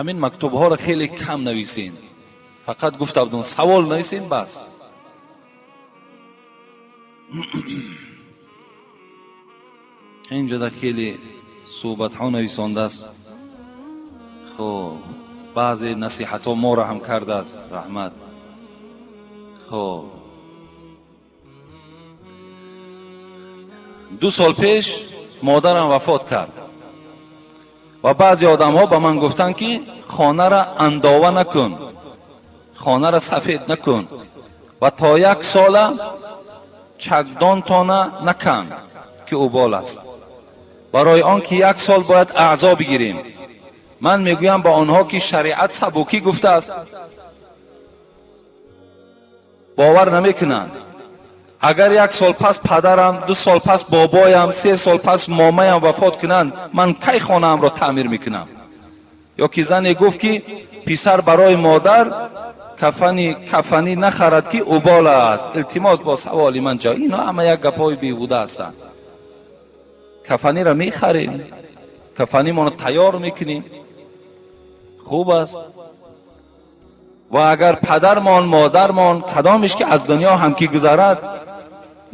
Ҳамин мактубҳоро хеле кам нависем. Фақат гуфта будам, савол нависем, бас. Инҷода хеле суҳбатҳо нависондааст. Хуб, баъзе насиҳатҳо моро ҳам кардааст, раҳмат. Хуб, 2 сол пеш модарам вафот кард ва баъзе одамҳо ба ман гуфтанд, ки хонара андова накун, хонара сафед накун ва то 1 сола чакдонтона накан, ки убол аст, барои он ки 1 сол бояд аъзо бигирем. Ман мегӯям ба онҳо, ки шариат сабукӣ гуфтааст, бовар намекунанд. Агар 1 сол пас падарам, 2 сол пас бобоям, 3 сол пас момаям вафот кунанд, ман кай хонаамро таъмир мекунам? Ё ки зане гуфт, ки писар барои модар кафанӣ нахарад, ки убол аст. Илтимос, бо саволи ман ҷавоб. Ино ҳама як гапҳои беҳуда ҳастанд. Кафаниро мехарем, кафанимонро тайёр мекунем, хуб аст. Ва агар падармон, модармон кадомеш ки аз дунё ҳам ки гузарад,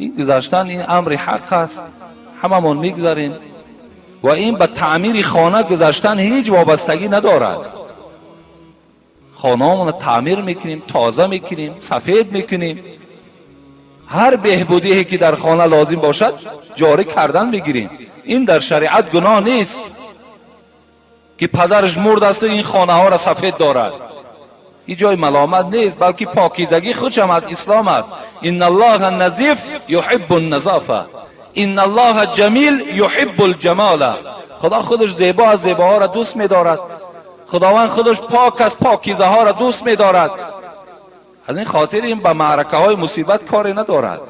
ин гузаштан ин амри ҳақ аст, ҳамамон мегузарем ва ин ба таъмири хона гузаштан ҳеҷ вобастагӣ надорад. Хонаамонро таъмир мекунем, тоза мекунем, сафед мекунем, ҳар беҳбудие ки дар хона лозим бошад ҷорӣ кардан мегирем. Ин дар шариат гуноҳ нест, ки падараш мурд аст, ин хонаҳоро сафед дорад. Ин ҷои маломат нест, балки покизагӣ худшам аз ислом аст. Инна аллоҳа назиф юҳиббу назофа, инна аллоҳа ҷамил юҳиббу лҷамола. Худо худаш зебо аст, зебоҳоро дӯст медорад. Худованд худаш пок аст, покизаҳоро дӯст медорад. Аз ин хотир ин ба маъракаҳои мусибат коре надорад.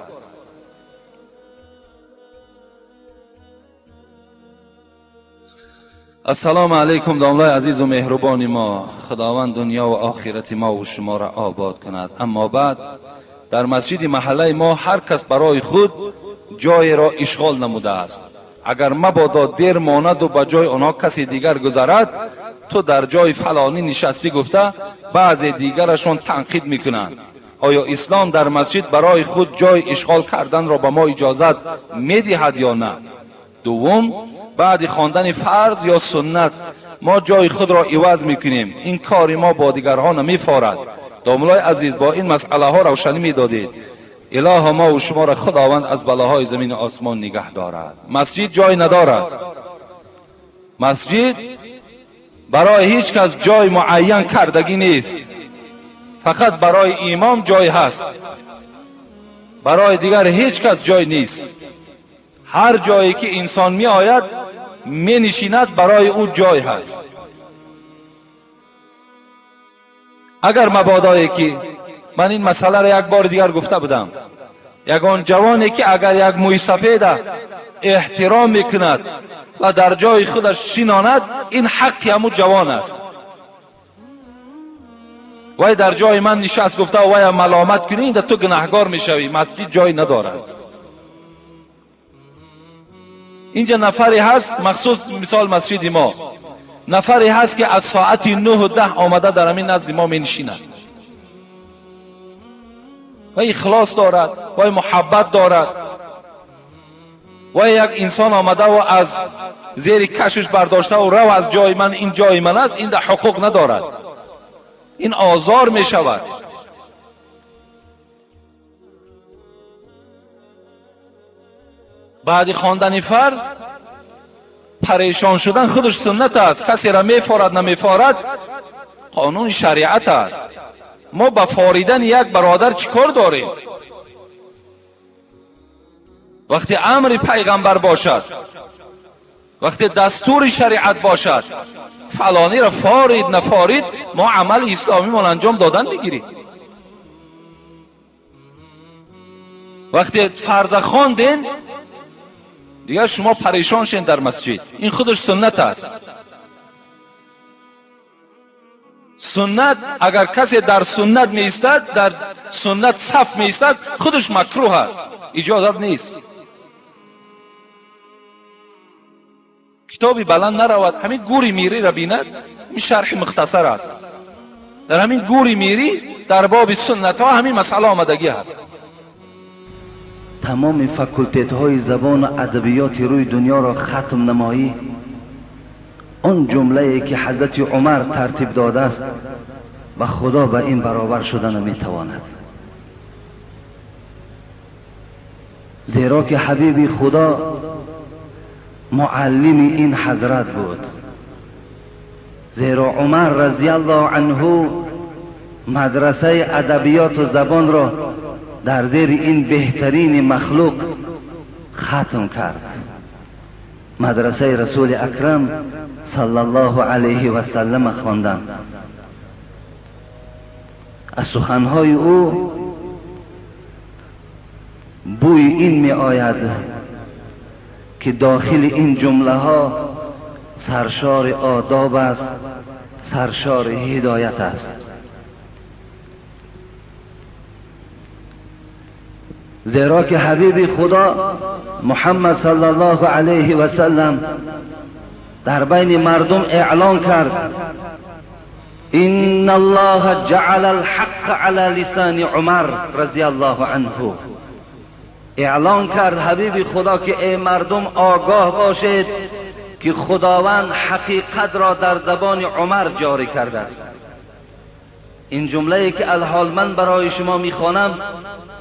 Ассалому алайкум, домлаи азизу меҳрубони мо. Худованд дунё ва охирати мо ва шуморо обод кунад. Аммо баъд, дар масҷиди маҳаллаи мо ҳар кас барои худ ҷоеро ишғол намудааст. Агар мабодо дер монаду ба ҷои онҳо касе дигар гузарад, ту дар ҷои фалонӣ нишастӣ гуфта баъзе дигарашон танқид мекунанд. Оё ислом дар масҷид барои худ ҷой ишғол карданро ба мо иҷозат медиҳад ё на? Дуввум, баъди хондани фарз ё суннат мо ҷои худро иваз мекунем. Ин кори мо бо дигарҳо намефорад. Домулои азиз, бо ин масъалаҳо равшанӣ медодед. Илоҳо, мо ва шуморо Худованд аз балоҳои замину осмон нигаҳ дорад. Масҷид ҷой надорад. Масҷид барои ҳеҷ кас ҷой муайян кардагӣ нест. Фақат барои имом ҷой ҳаст, барои дигар ҳеҷ кас ҷой нест. Ҳар ҷое ки инсон меояд, менишинад, барои ӯ ҷой ҳаст. Агар мабодое ки ман ин масъаларо як бори дигар гуфта будам, ягон ҷавоне ки агар як мӯйсафеда эҳтиром мекунад ва дар ҷои худаш шинонад, ин ҳаққи ҳамун ҷавон аст. Вай дар ҷои ман нишаст гуфта вая маломат кунӣ, инда ту гунаҳгор мешавӣ. Масҷид ҷой надорад. Инҷа нафаре ҳаст, махсус мисол масҷиди мо, нафаре ҳаст, ки аз соати 9:10 омада дар ҳамин назди мо менишинад. Вай ихлос дорад, вай муҳаббат дорад. Вай як инсон омадаву аз зери кашиш бардоштаву рав аз ҷои ман, ин ҷои ман аст, ин да ҳуқуқ надорад. Ин озор мешавад. Баъди хондани фарз парешон шудан худаш суннат аст. Касеро мефорад, намефорад, қонуни шариат аст. Мо ба форидани як бародар чӣ кор дорем? Вақте амри пайғамбар бошад, вақте дастури шариат бошад, фалониро форид, нафорид, мо амали исломимон анҷом додан мегирем. Вақте фарза хонден, дигар шумо парешон шен дар масҷид. Ин худаш суннат аст. Суннат, агар касе дар суннат меистад, дар суннат саф меистад, худаш макрӯҳ аст, иҷозат нест. Китоби баланд наравад, ҳамин гури мирӣ ра бинад, ин шарҳи мухтасар аст. Дар ҳамин гури мирӣ дар боби суннатҳо ҳамин масъала омадагӣ ҳаст. Тамоми факултетҳои забону адабиёти рӯи дунёро хатм намоӣ, он ҷумлае ки ҳазрати Умар тартиб додааст ба Худо ба ин баробар шуда наметавонад. Зеро ки ҳабиби Худо муаллими ин ҳазрат буд. Зеро Умар разияллоҳу анҳу мадрасаи адабиёту забонро дар зери ин беҳтарини махлуқ хатм кард. Мадрасаи Расули Акрам саллаллоҳу алайҳи васаллам хонданд. Аз суханҳои ӯ бӯи ин меояд ки дохили ин ҷумлаҳо саршори одоб аст, саршори ҳидоят аст. Зеро ки ҳабиби Худо Муҳаммад саллаллоҳу алайҳи васаллам дар байни мардум эълон кард: инна Аллоҳа ҷаъала алҳаққа ала лисони Умар разияллоҳу анҳу. Эълон кард ҳабиби Худо ки эй мардум, огоҳ бошед ки Худованд ҳақиқатро дар забони Умар ҷорӣ кардааст. Ин ҷумлае ки алҳол ман барои шумо мехонам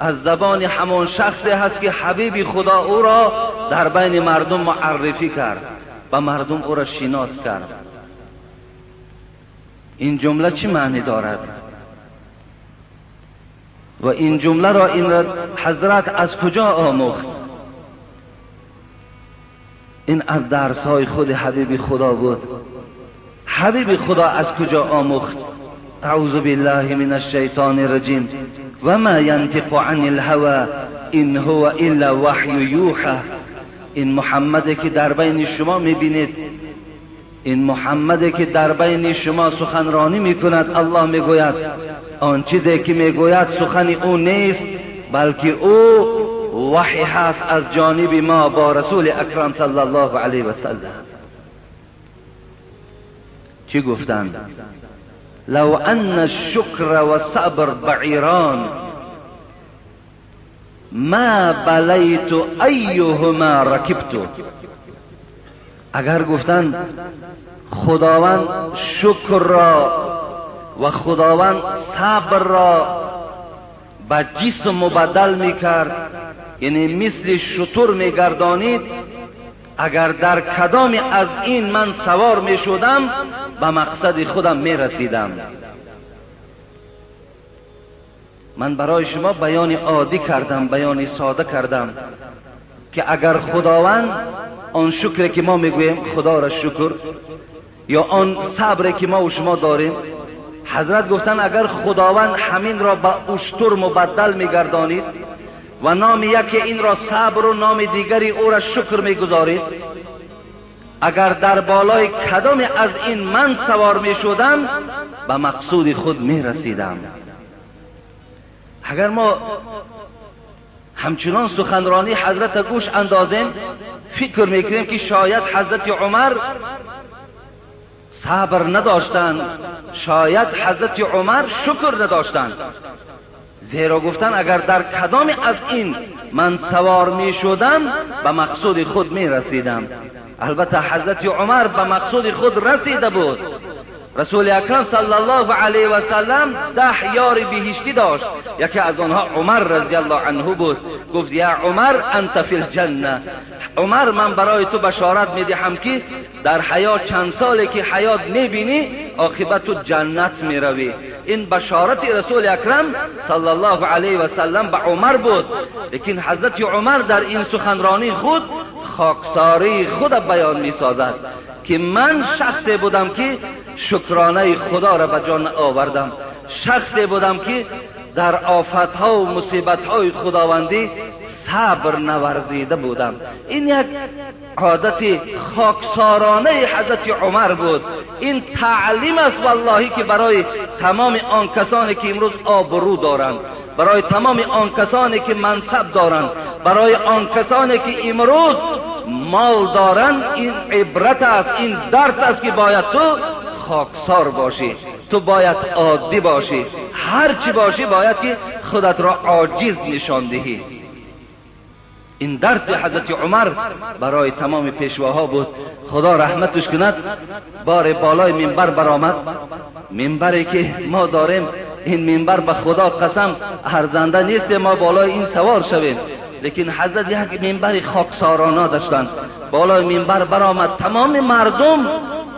аз забони ҳамон шахсе ҳаст ки ҳабиби Худо ӯро дар байни мардум муаррифӣ кард ва мардум ӯро шинос кард. Ин ҷумла чӣ маънӣ дорад? Ва ин ҷумларо ин ҳазрат аз куҷо омӯхт? Ин аз дарсҳои худи ҳабиби Худо буд. Ҳабиби Худо аз куҷо омӯхт? اعوذ بالله من الشیطان الرجیم وما ينطق عن الهوى إن هو إلا وحی یوحى. این محمده که در بین شما میبینید، این محمده که در بین شما سخنرانی میکند، الله میگوید آن چیزی که میگوید سخن او نیست، بلکه او وحی هست از جانب ما با رسول اکرم صلی الله علیه و سلم. چی گفتند؟ لو ان الشکر و صبر بعیران ما بلیت ایهما رکبت. اگر گفتند خداوند شکر را و خداوند صبر را به جسم مبدل میکرد، یعنی مثل شتر میگردانید، اگر در کدام از این من سوار میشدم به مقصد خودم میرسیدم. من برای شما بیان عادی کردم، بیان ساده کردم که اگر خداوند آن شکر که ما میگوییم خدا را شکر، یا آن صبر که ما و شما داریم، حضرت گفتن اگر خداوند همین را به اشتر مبدل میگردانید و نام یکی این را صبر و نام دیگری او را شکر میگذارید، اگر در بالای کدام از این من سوار میشدم به مقصود خود میرسیدم. اگر ما همچنان سخنرانی حضرت گوش اندازیم، فکر میکنیم که شاید حضرت عمر صبر نداشتند، شاید حضرت عمر شکر نداشتند، زیرا گفتن اگر در کدام از این من سوار می شدم به مقصود خود می رسیدم. البته حضرت عمر به مقصود خود رسیده بود. رسول اکرم صلی الله علیه و سلم 10 یار بهشتی داشت، یکی از آنها عمر رضی الله عنه بود. گفت یا عمر انت فی الجنه، عمر من برای تو بشارت میدهم که در حیات چند سالی که حیات میبینی عاقبت تو جنت میروی. این بشارت رسول اکرم صلی الله علیه و سلم به عمر بود. لیکن حضرت عمر در این سخنرانی خود خاکساری خود بیان میسازد که من شخصی بودم که شکرانه خدا را به جان آوردم، شخصی بودم که در آفتها و مصیبتهای خداوندی صبر نورزیده بودم. این یک عادت خاکسارانه حضرت عمر بود. این تعلیم است واللهی که برای تمام آن کسانی که امروز آبرو دارند، برای تمام آن کسانی که منصب دارند، برای آن کسانی که امروز مال دارند، این عبرت است، این درس است که باید تو خاکسار باشی، تو باید عادی باشی، هر چی باشی باید که خودت را عاجز نشان دهی. این درس حضرت عمر برای تمام پیشواها بود. خدا رحمتش کند. بار بالای منبر برآمد، منبری که ما داریم این منبر به خدا قسم ارزنده نیست ما بالای این سوار شویم، لیکن حضرت یک منبر خاکسارانه داشتند. بالای منبر برآمد، تمام مردم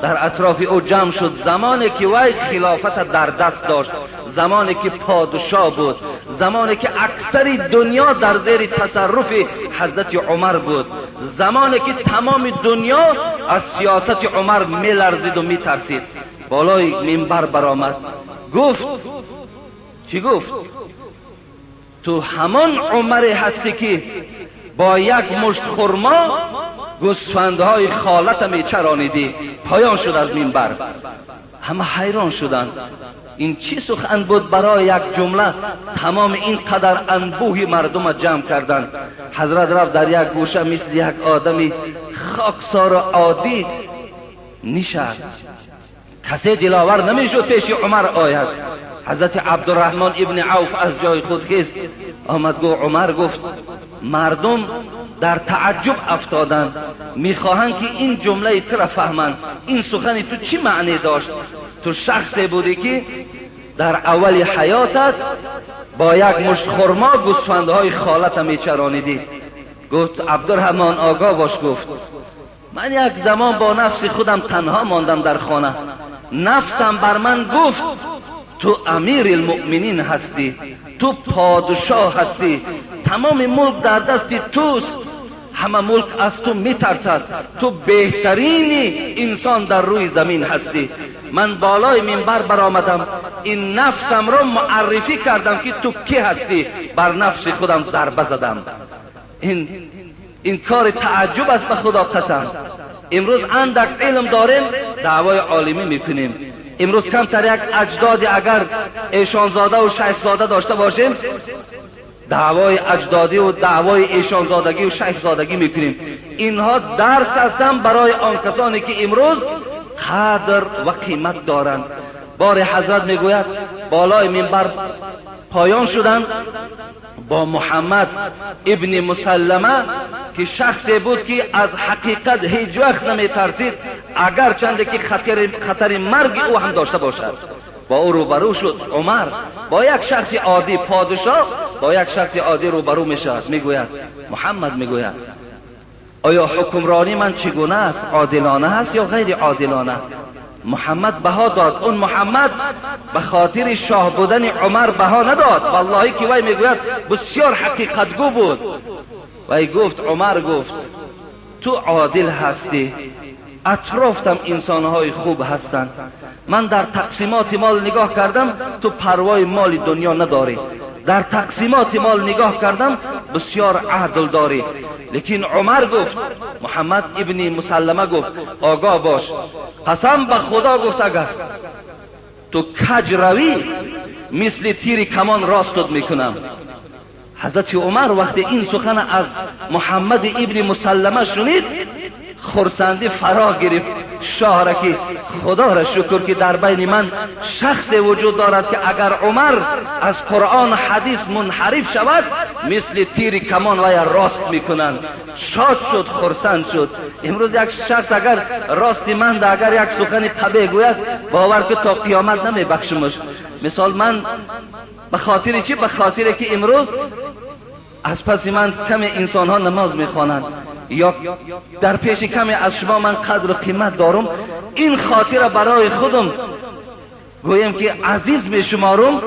در اطراف او جمع شد. زمانی که وی خلافت در دست داشت، زمانی که پادشاه بود، زمانی که اکثر دنیا در زیر تصرف حضرت عمر بود، زمانی که تمام دنیا از سیاست عمر میلرزید و میترسید. بالای منبر برآمد، گفت چی گفت؟ تو همان عمر هستی که با یک مشت خرما گوسفندهای خالت میچرانیدی. پایان شد از منبر. همه حیران شدند، این چی سخن بود؟ برای یک جمله تمام این قدر انبوه مردم جمع کردند. حضرت رفت در یک گوشه مثل یک آدمی خاکسار و عادی نشست. کسی دلاور نمیشد پیش عمر آید. حضرت عبدالرحمن ابن عوف از جای خود خیست آمد، گفت عمر گفت مردم در تعجب افتادند، میخواهند که این جمله تو را فهمند، این سخن تو چی معنی داشت؟ تو شخصی بودی که در اول حیاتت با یک مشت خرما گوسفندهای خالت میچرانیدی. گفت عبدالرحمن آگاه باش، گفت من یک زمان با نفس خودم تنها ماندم در خانه، نفسم بر من گفت تو امیر المؤمنین هستی، تو پادشاه هستی، تمام ملک در دست توست، همه ملک از تو میترسد، تو بهترین انسان در روی زمین هستی. من بالای منبر برآمدم، این نفسم را معرفی کردم که تو کی هستی، بر نفس خودم ضربه زدم. این کار تعجب است به خدا قسم. امروز اندک علم داریم دعوای عالمی میکنیم. امروز کمتر یک اجدادی اگر ایشانزاده و شیخزاده داشته باشیم دعوای اجدادی و دعوای ایشانزادگی و شیخزادگی میکنیم. اینها درس هستند برای آن کسانی که امروز قدر و قیمت دارند. بار حضرت میگوید بالای منبر پایان شدند با محمد ابن مسلمه که شخصی بود که از حقیقت هیچ وقت نمیترسید، اگر چنده که خطر مرگ او هم داشته باشد. با او روبرو شد عمر، با یک شخص عادی پادشاه با یک شخص عادی روبرو میشود. میگوید محمد، میگوید آیا حکمرانی من چگونه است؟ عادلانه است یا غیر عادلانه؟ محمد بها داد. اون محمد به خاطر شاه بودن عمر بها نداد، والله که وی میگوید بسیار حقیقتگو بود. وی گفت عمر گفت تو عادل هستی، اطرافتم انسانهای خوب هستند، من در تقسیمات مال نگاه کردم تو پروای مال دنیا نداری، در تقسیمات مال نگاه کردم بسیار عدل داری. لیکن عمر گفت، محمد ابن مسلمه گفت آگاه باش، قسم به خدا گفت اگر تو کج روی مثل تیر کمان راستت میکنم. حضرت عمر وقتی این سخن از محمد ابن مسلمه شنید خرسندی فرا گرفت شاه را که خدا را شکر که در بین من شخص وجود دارد که اگر عمر از قرآن حدیث منحرف شود مثل تیر کمان وی راست میکنند. شاد شد، خرسند شد. امروز یک شخص اگر راست من اگر یک سخن قبیح گوید باور که تا قیامت نمیبخشمش. مثال من به خاطر چی؟ به خاطر که امروز از پس من کم انسان ها نماز میخوانند یا در پیش کمی از شما من قدر و قیمت دارم، این خاطر برای خودم گویم که عزیز میشمارم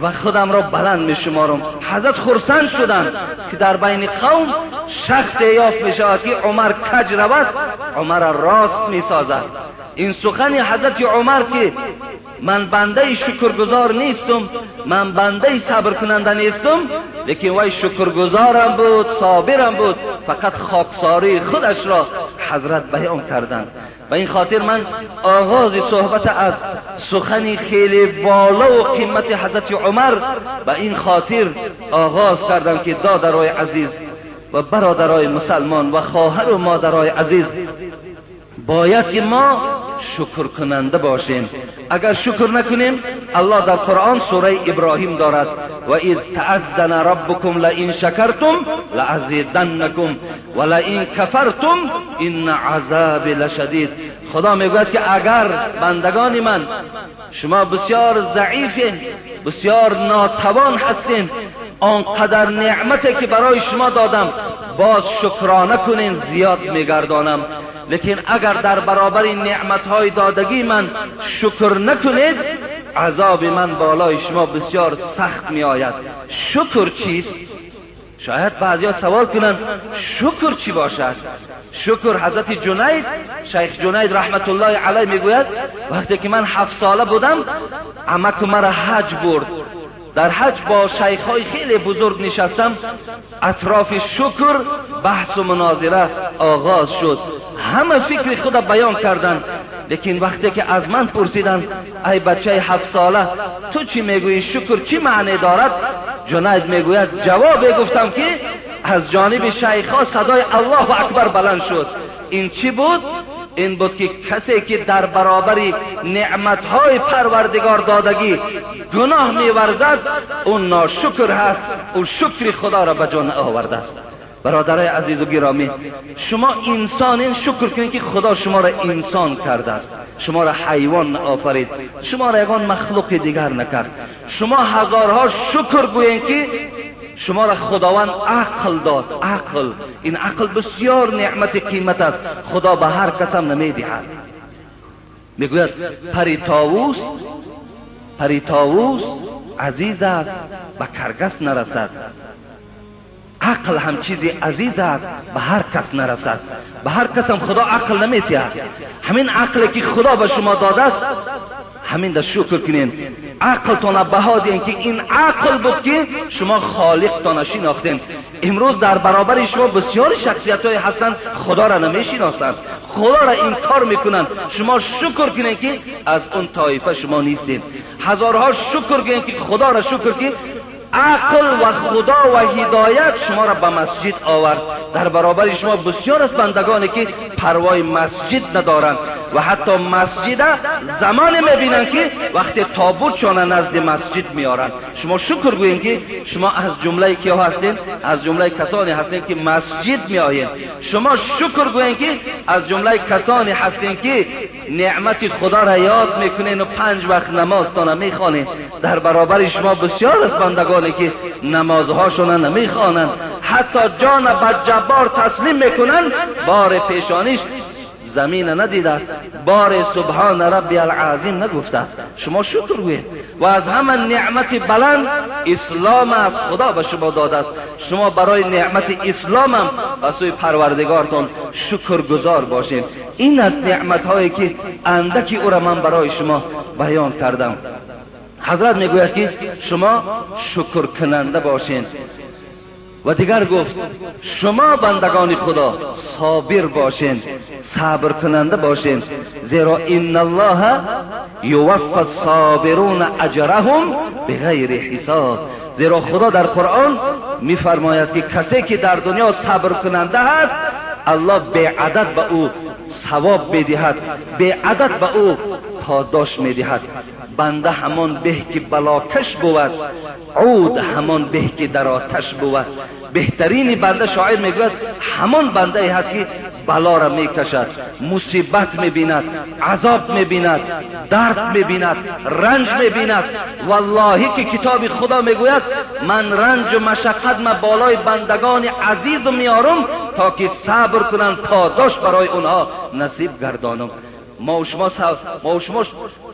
و خودم را بلند میشمارم. حضرت خرسند شدند که در بین قوم شخص یافت میشود که عمر کج رود عمر راست میسازد. این سخن حضرت عمر که من بنده شکرگزار نیستم، من بنده صبر کننده نیستم، لیکن وی شکرگزارم بود، صابرم بود، فقط خاکساری خودش را حضرت بیان کردند. و این خاطر من آغاز صحبت از سخن خیلی بالا و قیمت حضرت عمر به این خاطر آغاز کردم که دادرای عزیز، و برادرای مسلمان و خواهر و مادرای عزیز، باید که ما شکر کننده باشیم. اگر شکر نکنیم، الله در قرآن سوره ابراهیم دارد: و اذ تأذن ربکم لئن شکرتم لازیدنکم و لئن کفرتم ان عذابی لشدید. خدا میگوید که اگر بندگان من، شما بسیار ضعیفین، بسیار ناتوان هستین، آنقدر نعمتی که برای شما دادم باز شکرانه کنین، زیاد میگردانم. لیکن اگر در برابر نعمتهای دادگی من شکر نکنید، عذاب من بالای شما بسیار سخت می آید. شکر چیست؟ شاید بعضیا سوال کنند شکر چی باشد؟ شکر، حضرت جنید، شیخ جنید رحمت الله علیه میگوید وقتی که من 7 ساله بودم، عمک مرا حج برد. در حج با شیخ های خیلی بزرگ نشستم. اطراف شکر بحث و مناظره آغاز شد. همه فکر خود بیان کردند، لیکن وقتی که از من پرسیدن ای بچه 7 ساله، تو چی میگویی، شکر چی معنی دارد؟ جنید میگوید جواب گفتم که از جانب شیخ ها صدای الله اکبر بلند شد. این چی بود؟ این بود که کسی که در برابر نعمتهای پروردگار دادگی گناه میورزد، اون ناشکر هست، او شکر خدا را به جان آورده است. برادرای عزیز و گرامی، شما انسانین، شکر کنید که خدا شما را انسان کرده است، شما را حیوان آفرید، شما را یگان مخلوق دیگر نکرد. شما هزارها شکر گویین که شما را خداوند عقل داد. عقل، این عقل بسیار نعمت قیمت است، خدا به هر کس هم نمیدهد. میگوید پری طاووس عزیز است، به کرگس نرسد. عقل هم چیزی عزیز است، به هر کس نرسد. به هر کس هم خدا عقل نمیتید. همین عقلی که خدا به شما داده است، همین در شکر کنین. عقلتان بها دین که این عقل بود که شما خالقتان شناختین. امروز در برابر شما بسیار شخصیت های هستند خدا را نمیشناسند، خدا را انکار میکنند. شما شکر کنین که از اون طایفه شما نیستین. هزارها شکر کنین که خدا را شکر که عقل و خدا و هدایت شما را به مسجد آورد. در برابر شما بسیار از بندگانی که پروای مسجد ندارند و حتی مسجد زمان میبینند که وقتی تابوتشان نزد مسجد میارند. شما شکر گویین که شما از جمله کیا هستین؟ از جمله کسانی هستین که مسجد میآیین. شما شکر گویین که از جمله کسانی هستین که نعمت خدا را یاد میکنین و 5 وقت نمازتان میخوانین. در برابر شما بسیار از بندگانی که نمازهاشون نمیخوانند، حتی جان به جبار تسلیم میکنن، بار پیشانیش زمین ندیده است، بار سبحان ربی العظیم نگفته است. شما شکر گویید. و از همه نعمت بلند اسلام است، خدا به شما داده است. شما برای نعمت اسلام هم به سوی پروردگارتان شکرگزار باشید. این از نعمت هایی که اندکی او را من برای شما بیان کردم. حضرت میگوید که شما شکر کننده باشین. و دیگر گفت شما بندگان خدا صابر باشین، صبر کننده باشین، زیرا ان الله یوفی الصابرون اجرهم بغیر حساب. زیرا خدا در قرآن میفرماید که کسی که در دنیا صبر کننده هست، الله به عدد به او ثواب میدهد، به عدد به او پاداش میدهد. بنده همان به که بلاکش بود، عود همان به که در آتش بود. بهترین بنده، شاعر میگوید، همان بنده ای هست که بلا را میکشد، مصیبت میبیند، عذاب میبیند، درد میبیند، رنج میبیند. والله که کتاب خدا میگوید من رنج و مشقت ما بالای بندگان عزیز میارم تا که صبر کنند، پاداش برای اونها نصیب گردانم. ما و شما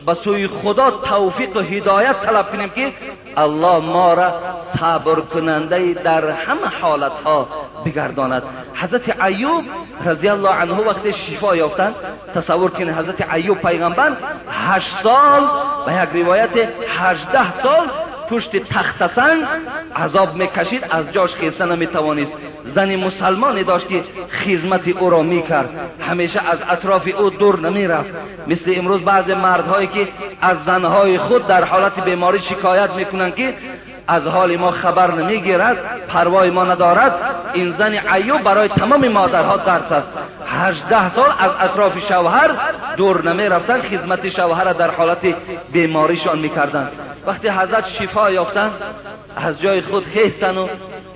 به سوی خدا توفیق و هدایت طلب کنیم که الله ما را صبر کننده در همه حالت ها بگرداند. حضرت ایوب رضی الله عنه وقتی شفا یافتند، تصور کنید حضرت ایوب پیغمبر 8 سال، به یک روایت 18 سال پشت تخت سنگ عذاب میکشید، از جاش خیسته نمیتوانست. زن مسلمانی داشت که خدمت او را میکرد، همیشه از اطراف او دور نمیرفت. مثل امروز بعض مردهایی که از زنهای خود در حالت بیماری شکایت میکنند که از حال ما خبر نمیگیرد، پروای ما ندارد. این زن ایوب برای تمام مادرها درس است. 18 سال از اطراف شوهر دور نمی رفتن، خدمت شوهر در حالت بیماریشان میکردند. وقتی حضرت شفا یافتند از جای خود خیستن و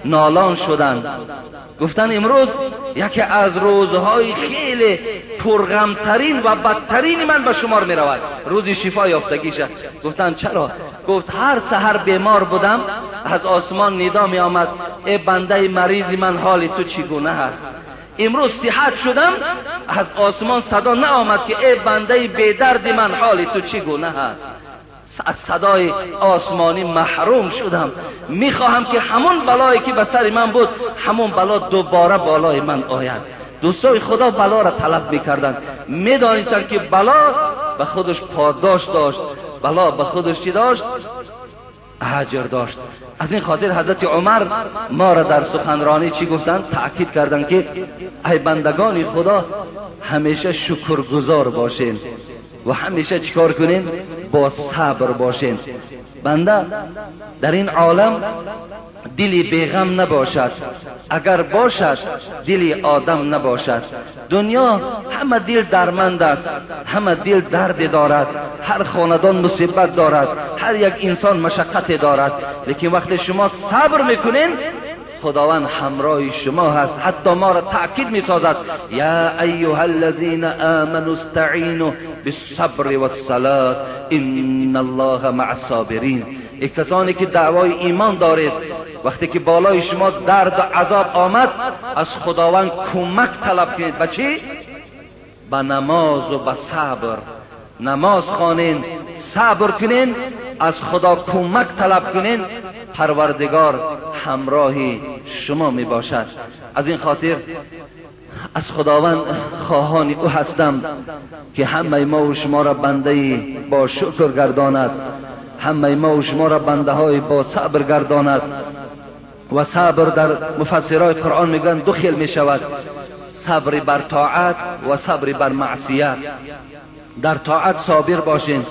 نالان شدند. گفتن امروز یکی از روزهای خیلی پرغمترین و بدترین من به شمار می رود، روز شفا یافتگیشه. گفتن چرا؟ گفت هر سحر بیمار بودم، از آسمان ندا می آمد ای بنده مریض من حال تو چگونه هست. امروز صحت شدم، از آسمان صدا نآمد که ای بنده بیدرد من حال تو چگونه هست. از صدای آسمانی محروم شدم. میخواهم که همون بلایی که به سر من بود همون بلا دوباره بالای من آید. دوستای خدا بلا را طلب میکردند، میدانستند که بلا به خودش پاداش داشت، بلا به خودش چی داشت؟ اجر داشت. از این خاطر حضرت عمر ما را در سخنرانی چی گفتند؟ تأکید کردند که ای بندگان خدا همیشه شکرگزار باشین و همیشه چیکار کنین؟ با صبر باشین. بنده در این عالم دلی بیغم نباشد، اگر باشد دلی آدم نباشد. دنیا همه دل درمند است، همه دل درد دارد، هر خاندان مصیبت دارد، هر یک انسان مشقت دارد. لیکن وقتی شما صبر میکنین خداوند همراه شما هست. حتی ما را تأکید می سازد یا ایها الذین آمنوا استعینوا بالصبر والصلاة ان الله مع الصابرین. ای کسانی که دعوای ایمان دارید، وقتی که بالای شما درد و عذاب آمد از خداوند کمک طلب کنید. به چی؟ به نماز و به صبر. نماز خوانین، صبر کنین، از خدا کمک طلب کنین، پروردگار همراه شما می باشد. از این خاطر از خداوند خواهان او هستم که همه ما و شما را بنده با شکر گرداند، همه ما و شما را بنده های با صبر گرداند. و صبر در مفسرهای قرآن میگن دو خیل می شود، صبر بر طاعت و صبر بر معصیت. در طاعت صابر باشین،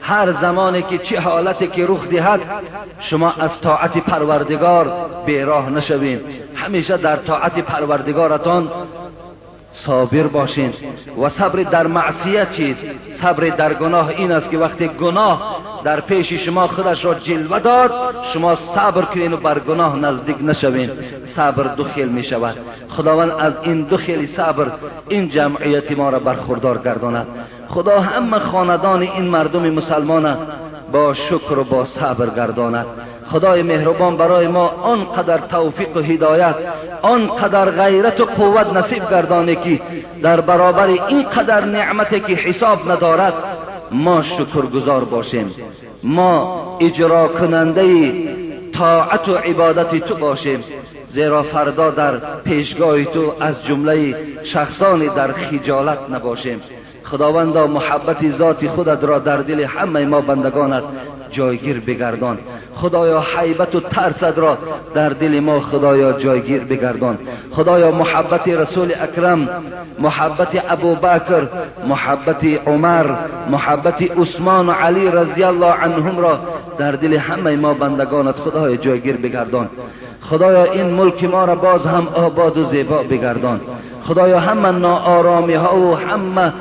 هر زمانی که چه حالتی که رخ دهد شما از طاعت پروردگار بیراه نشوین، همیشه در طاعت پروردگارتان صابر باشین. و صبر در معصیت چیست؟ صبر در گناه این است که وقتی گناه در پیش شما خودش را جلوه داد شما صبر کنین و بر گناه نزدیک نشوین. صبر دو خیل می شود. خداوند از این دو خیل صبر این جمعیت ما را برخوردار گرداند. خدا همه خاندان این مردم مسلمان با شکر و با صبر گرداند. خدای مهربان برای ما آنقدر توفیق و هدایت، آنقدر غیرت و قوت نصیب گردانه که در برابر این قدر نعمتی که حساب ندارد ما شکرگزار باشیم، ما اجرا کننده طاعت و عبادت تو باشیم، زیرا فردا در پیشگاه تو از جمله شخصانی در خجالت نباشیم. خداوندا محبت ذات خودت را در دل همه ما بندگانت جایگیر بگردان. خدایا حیبت و ترست را در دل ما خدایا جایگیر بگردان. خدایا محبت رسول اکرم، محبت ابوبکر، محبت عمر، محبت عثمان و علی رضی الله عنهم را در دل همه ما بندگانت خدایا جایگیر بگردان. خدایا این ملک ما را باز هم آباد و زیبا بگردان. خدایا همه ناآرامی ها و همه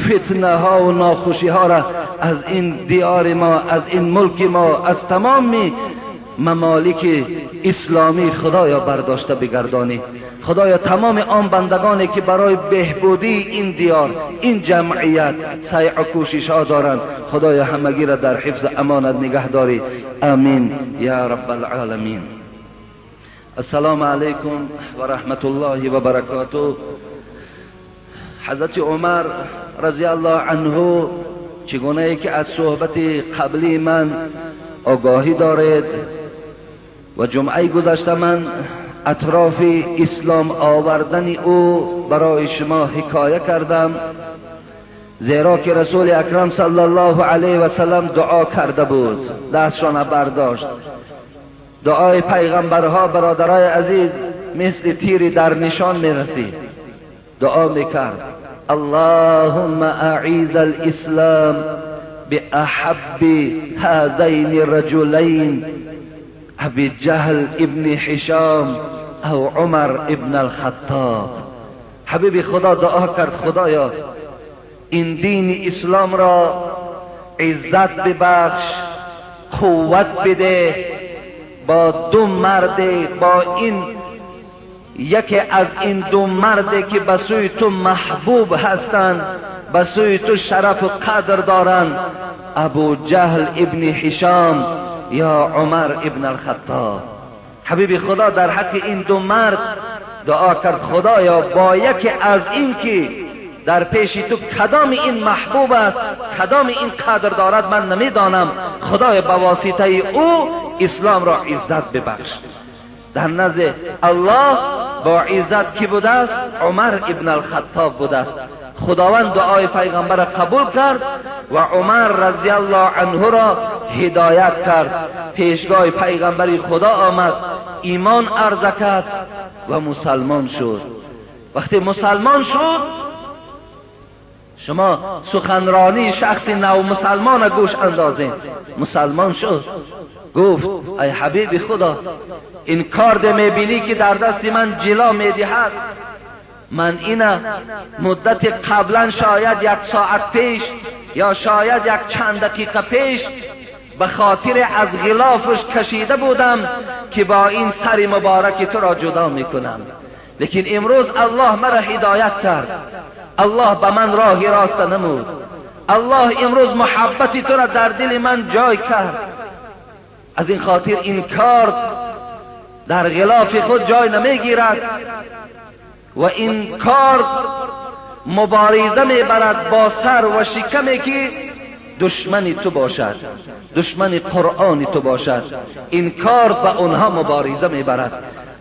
فتنه ها و ناخوشی ها را از این دیار ما، از این ملک ما، از تمام ممالک اسلامی خدایا برداشته بگردانی. خدایا تمام آن بندگانی که برای بهبودی این دیار، این جمعیت سعی و کوشش ها دارند، خدایا همگی را در حفظ امانت نگه داری. آمین یا رب العالمین. السلام علیکم و رحمت الله و برکاته. حضرت عمر رضی الله عنه چگونه که از صحبت قبلی من آگاهی دارید و جمعه گذشته من اطراف اسلام آوردن او برای شما حکایه کردم، زیرا که رسول اکرم صلی الله علیه و سلم دعا کرده بود، دستشان برداشت. دعای پیغمبرها برادرای عزیز مثل تیری در نشان میرسید. دعا میکرد اللهم اعیز الاسلام باحب هذین الرجلین ابی جهل ابن هشام او عمر ابن الخطاب. حبیب خدا دعا کرد خدایا این دین اسلام را عزت ببخش، قوت بده، با دو مرد، با این یکی از این دو مرد که به سوی تو محبوب هستند، به سوی تو شرف و قدر دارند، ابو جهل ابن هشام یا عمر ابن الخطاب. حبیب خدا در حق این دو مرد دعا کرد خدایا با یکی از این که در پیش تو کدام این محبوب است، کدام این قدر دارد من نمیدانم، خدای به واسطه او اسلام را عزت ببخش. در نزد الله با عزت کی بوده است؟ عمر ابن الخطاب بوده است. خداوند دعای پیغمبر را قبول کرد و عمر رضی الله عنه را هدایت کرد. پیشگاه پیغمبر خدا آمد، ایمان عرضه کرد و مسلمان شد. وقتی مسلمان شد، شما سخنرانی شخص نو مسلمان گوش اندازین. مسلمان شد، گفت ای حبیب خدا، این کارد میبینی که در دست من جلا میدهد، من اینا مدت قبلا شاید یک ساعت پیش یا شاید یک چند دقیقه پیش به خاطر از غلافش کشیده بودم که با این سر مبارک تو را جدا میکنم، لیکن امروز الله مرا هدایت کرد، الله به من راه راست نمود، الله امروز محبت تو را در دل من جای کرد، از این خاطر این کارد در غلاف خود جای نمیگیرد و این کارد مبارزه میبرد با سر و شکمی که دشمن تو باشد، دشمن قرآن تو باشد. این کارد به آنها مبارزه میبرد.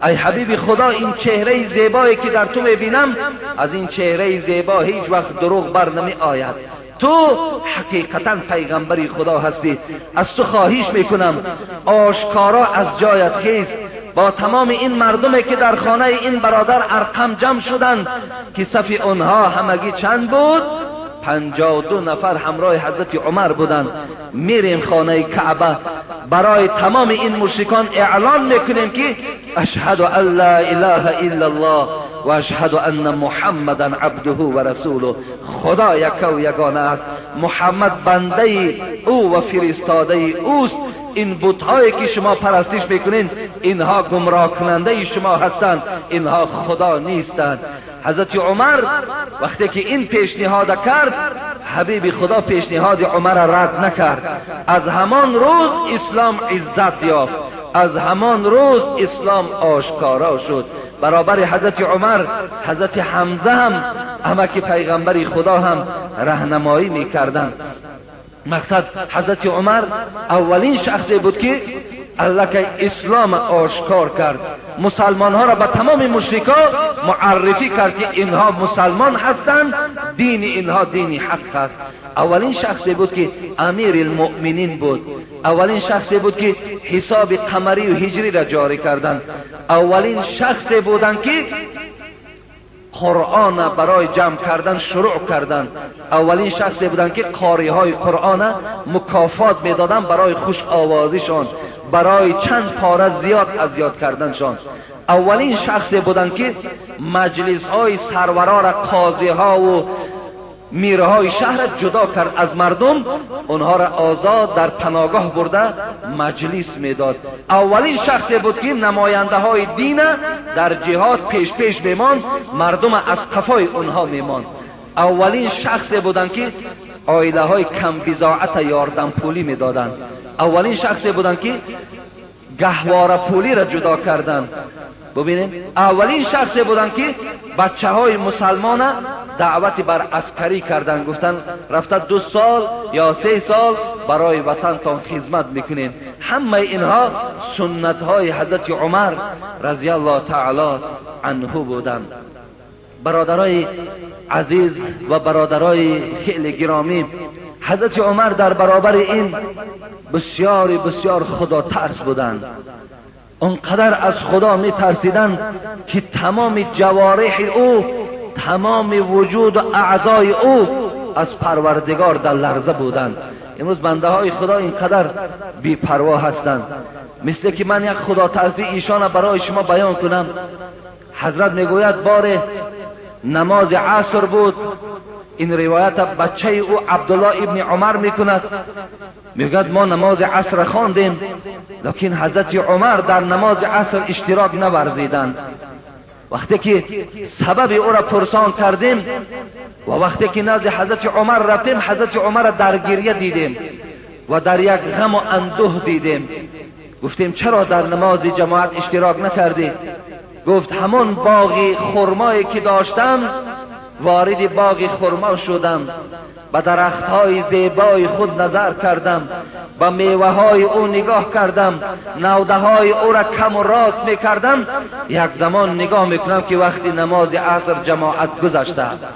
ای حبیب خدا، این چهره زیبایی که در تو میبینم، از این چهره زیبا هیچ وقت دروغ بر نمی آید. تو حقیقتا پیغمبر خدا هستی. از تو خواهش میکنم آشکارا از جایت خیز، با تمام این مردمی که در خانه این برادر ارقم جمع شدند که صف آنها همگی چند بود؟ 52 نفر همراه حضرت عمر بودند. میریم خانه کعبه، برای تمام این مشرکان اعلان میکنیم که اشهد ان لا اله الا الله و اشهد ان محمدا عبده و رسوله. خدا یک و یگانه است، محمد بنده او و فرستاده اوست. این بتهایی که شما پرستش میکنین اینها گمراه کننده شما هستند، اینها خدا نیستند. حضرت عمر وقتی که این پیشنهاد کرد، حبیب خدا پیشنهاد عمر را رد نکرد. از همان روز اسلام عزت یافت، از همان روز اسلام آشکارا شد. برابر حضرت عمر، حضرت حمزه هم عمک پیغمبر خدا هم راهنمایی میکردند. مقصد حضرت عمر اولین شخصی بود که الله که اسلام آشکار کرد، مسلمان ها را به تمام مشرکا معرفی کرد که اینها مسلمان هستند، دین اینها دین حق است. اولین شخصی بود که امیر المؤمنین بود، اولین شخصی بود که حساب قمری و هجری را جاری کردند، اولین شخصی بودند که قرآن برای جمع کردن شروع کردند، اولین شخصی بودند که قاری های قرآن مکافات میدادند برای خوش آوازیشان، برای چند پاره زیاد از یاد کردنشان. اولین شخصی بودند که مجلس های سرورا را، قاضی ها و میرهای شهر جدا کرد از مردم، آنها را آزاد در پناهگاه برده مجلس میداد. اولین شخصی بود که نماینده های دین در جهاد پیش پیش میماند، مردم از قفای آنها میماند. اولین شخصی بودند که عائله های کم بضاعت یاردم پولی میدادند. اولین شخصی بودند که گهواره پولی را جدا کردند. ببینید، اولین شخصی بودند که بچه های مسلمان دعوت بر عسکری کردند، گفتند رفته 2 سال یا 3 سال برای وطنتان خدمت میکنین. همه اینها سنت های حضرت عمر رضی الله تعالی عنه بودند. برادرای عزیز و برادرای خیلی گرامی، حضرت عمر در برابر این بسیار بسیار خدا ترس بودند. اونقدر از خدا می ترسیدند که تمام جوارح او، تمام وجود و اعضای او از پروردگار در لرزه بودند. امروز بنده های خدا اینقدر بی‌پروا هستند. مثل که من یک خدا ترسی ایشان برای شما بیان کنم. حضرت میگوید بار نماز عصر بود، این روایت بچه او عبدالله ابن عمر میکند، میگوید ما نماز عصر خواندیم، لیکن حضرت عمر در نماز عصر اشتراک نورزیدند. وقتی که سبب او را پرسان کردیم و وقتی که نزد حضرت عمر رفتیم، حضرت عمر را در گریه دیدیم و در یک غم و اندوه دیدیم. گفتیم چرا در نماز جماعت اشتراک نکردی؟ گفت همون باغ خرمایی که داشتم وارد باغ خرما شدم، به درختهای زیبای خود نظر کردم، به میوه های او نگاه کردم، نوده های او را کم و راست می کردم. یک زمان نگاه میکنم که وقتی نماز عصر جماعت گذشته است.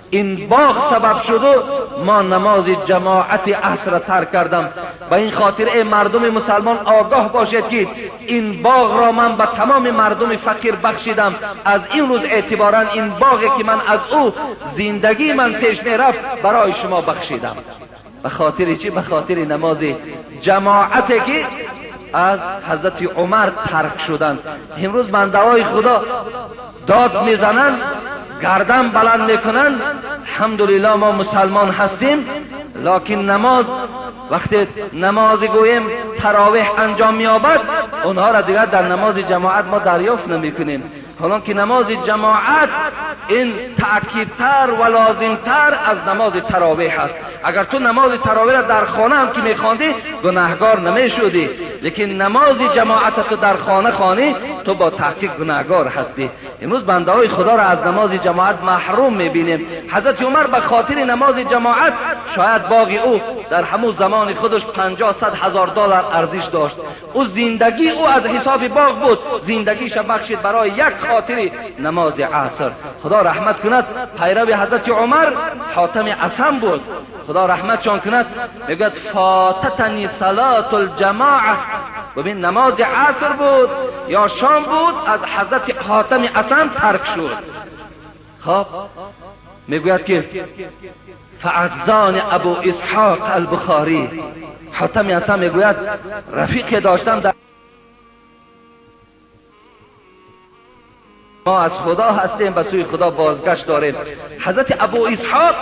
این باغ سبب شد و ما نماز جماعت عصر ترک کردم. به این خاطر ای مردم مسلمان آگاه باشید که این باغ را من به تمام مردم فقیر بخشیدم. از این روز اعتبارا این باغی که من از او زندگی من پیش می رفت برای شما بخشیدم. به خاطر چی؟ به خاطر نماز جماعتی که از حضرت عمر ترک شدند. امروز بنده خدا داد میزنند، گردن بلند میکنن، الحمدلله ما مسلمان هستیم، لکن نماز وقتی نماز گوییم تراویح انجام مییابد، اونها را دیگر در نماز جماعت ما دریافت نمیکنیم. حالا که نماز جماعت این تأکیدتر و لازمتر از نماز تراویح است. اگر تو نماز تراویح را در خانه هم که میخواندی گناهگار نمیشدی، لیکن نماز جماعت تو در خانه خوانی تو با تحقیق گناهگار هستی. امروز بنده های خدا را از نماز جماعت محروم میبینیم. حضرت عمر به خاطر نماز جماعت شاید باغ او در همون زمان خودش 50-100 هزار دلار ارزش داشت. او زندگی او از حساب باغ بود، زندگیش بخشید برای یک خاطر نماز عصر. خدا رحمت کند پیرو حضرت عمر حاتم اصم بود، خدا رحمتشان کند. میگوید فاتتنی صلاة الجماعه. ببین نماز عصر بود یا شام بود از حضرت حاتم اصم ترک شد. خب میگوید که فعزان ابو اسحاق البخاری. حاتم اصم میگوید رفیق داشتم در ما از خدا هستیم، به سوی خدا بازگشت داریم. حضرت ابو اسحاق